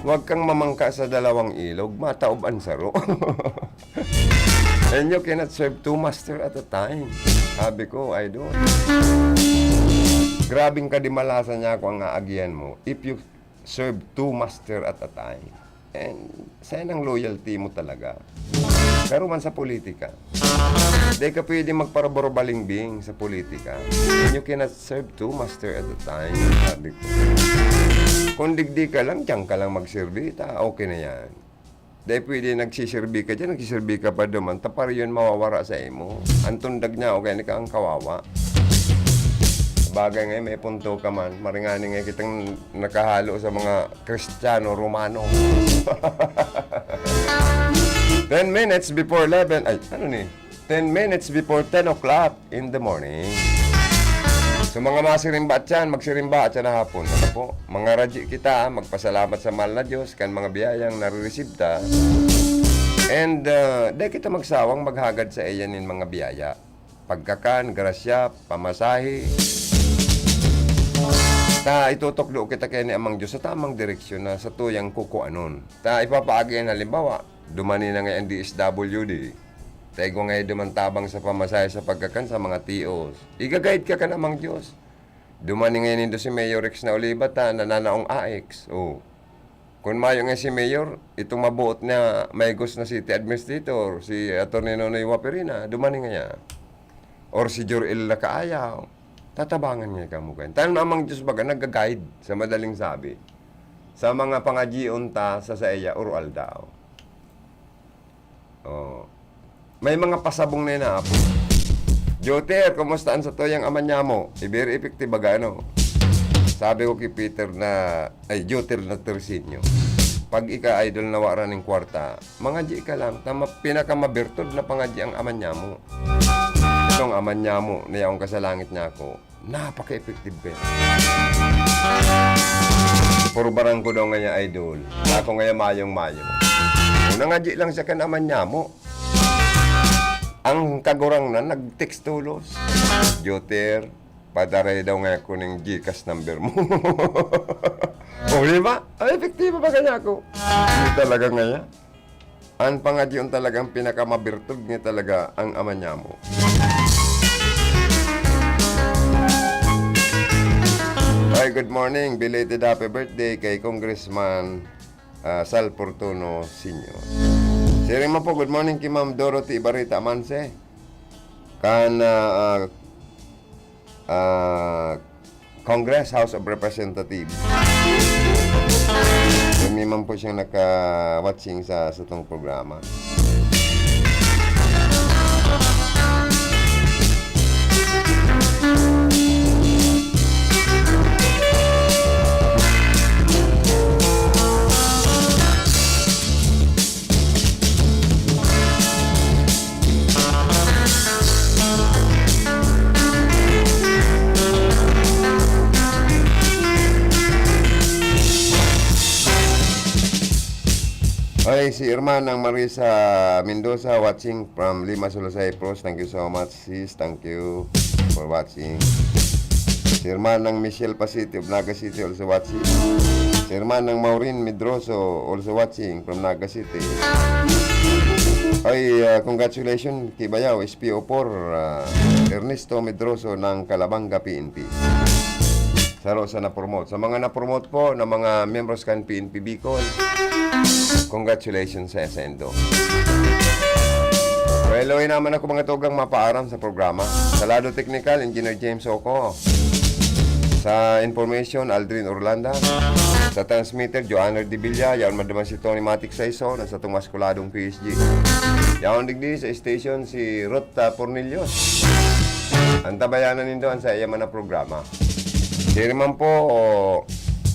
Huwag kang mamangka sa dalawang ilog, mataob ang saro. And you cannot serve two master at a time, sabi ko, idol. Grabing kadimalasan niya ako ang aagihan mo if you serve two master at a time. And saan ang loyalty mo talaga? Pero man sa politika, di ka pwede magparabor-balingbing sa politika. And you cannot serve two master at a time, sabi ko. Kung digdi ka lang, diyan ka lang magserbi, ta, okay na yan. Di pwede nagsisirbi ka dyan, nagsisirbi ka pa duman, ta pareho yun mawawara sa imo. Ang tundag niya, okay na ka ang kawawa. Bagay ngayon, may punto ka man. Maringani ngayon kitang nakahalo sa mga Kristiyano Romano. Ten minutes before eleven, ay, ano ni? Ten minutes before ten o'clock in the morning. So, mga masirimba at yan, magsirimba at yan na hapon. Ano po? Mga radyo kita, magpasalamat sa mahal na Diyos, kan mga biyayang nare-receive ta. And, uh, di kita magsawang maghagad sa iya nin mga biyaya. Pagkakan, grasya, pamasahe. Ta, itutukdo kita kaya ni Amang Diyos sa tamang direksyon na sa tuyang kukuanon. Ta, ipapaagi ang halimbawa, dumani na nga ang D S W D. Ta, igwa nga duman tabang sa pamasahe sa pagkakan sa mga tios. Iga-guide ka kan Amang Diyos. Dumani nga nindo si Mayor Rex na Oliva ta, nananaong A X. Oh. Kun mayo nga si Mayor, itong mabuot na maigos na city administrator, si Attorney Nonoy Waperina, dumani nga niya. Or si Jor-el Nakaayaw, tatabangan niya kamo kayan. Tan Amang Diyos baga nagga-guide sa madaling sabi. Sa mga pangadyion ta sa saiya, oro-aldaw. Oh. May mga pasabong na inaapod. "Joter, kumusta an satuyang ama nyamo?" Eh, very effective baga, ano? Sabi ko ki Peter na, ay, Joter na Tersinio, "Pag ika, idol, na wara ning kwarta, mangadyi ka lang, ta ma-, pinakamabertod na pangadyi ang ama nyamo." Itong ama nyamo na yaong kasalangit niya ako, napaka-effective kayo. Purbaran ko daw ngaya, idol. Ako ngaya mayong-mayo. Una nga, di lang siya kan ama nyamo. Ang kagurang na, nag-text tulos. "Joter, padaray daw ngaya ko ning GCash number mo." O, di ba? Ay, epektibo ba kanya ako? Hindi talaga ngaya. Ang pangadyion talagang pinakamabertod nga talaga ang ama nyamo. Ay, good morning. Belated happy birthday kay Congressman, ah, Sal Fortuno Senior. Siring man po, good morning kay Ma'am Dorothy Ibarita Manse. Kan, ah, ah, ah, Congress, House of Representatives. Kami man po siyang naka-watching sa, sa tong programa. Ay, Ay, si Hermanang Marisa Mendoza watching from Limassol, Cyprus. Thank you so much, sis. Thank you for watching. Si Hermanang Michelle Pasiti of Naga City also watching. Si Hermanang Maureen Medroso also watching from Naga City. Ay, ah, congratulations, Kibayaw, S P O four, ah, Ernesto Medroso ng Calabanga P N P. Saro sa na-promote. Sa mga na-promote po na mga miyembros kan P N P Bicol, congratulations sa sendo. Well, okay naman ako mga tugang mapaaram sa programa. Sa lado teknikal, Engineer James Oco. Sa information, Aldrin Orlanda. Sa transmitter, Joanner de Villa. Yaon maduman si Tony Matic Saison. At sa itong maskuladong P S G. Yaon digdi sa station, si Ruth, ah, Pornillos. Ang tabayanan nindo ang sa iya man na programa. Siring man po, o,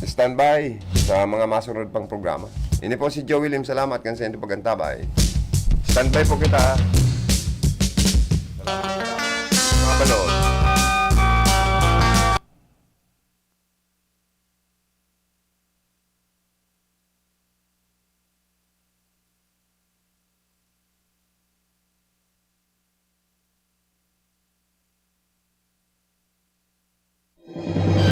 standby sa mga masunod pang programa. Ini po si Joey Lim. Salamat kan sa inyong pag-antabay. Standby po kita. Salamat. Mga balon.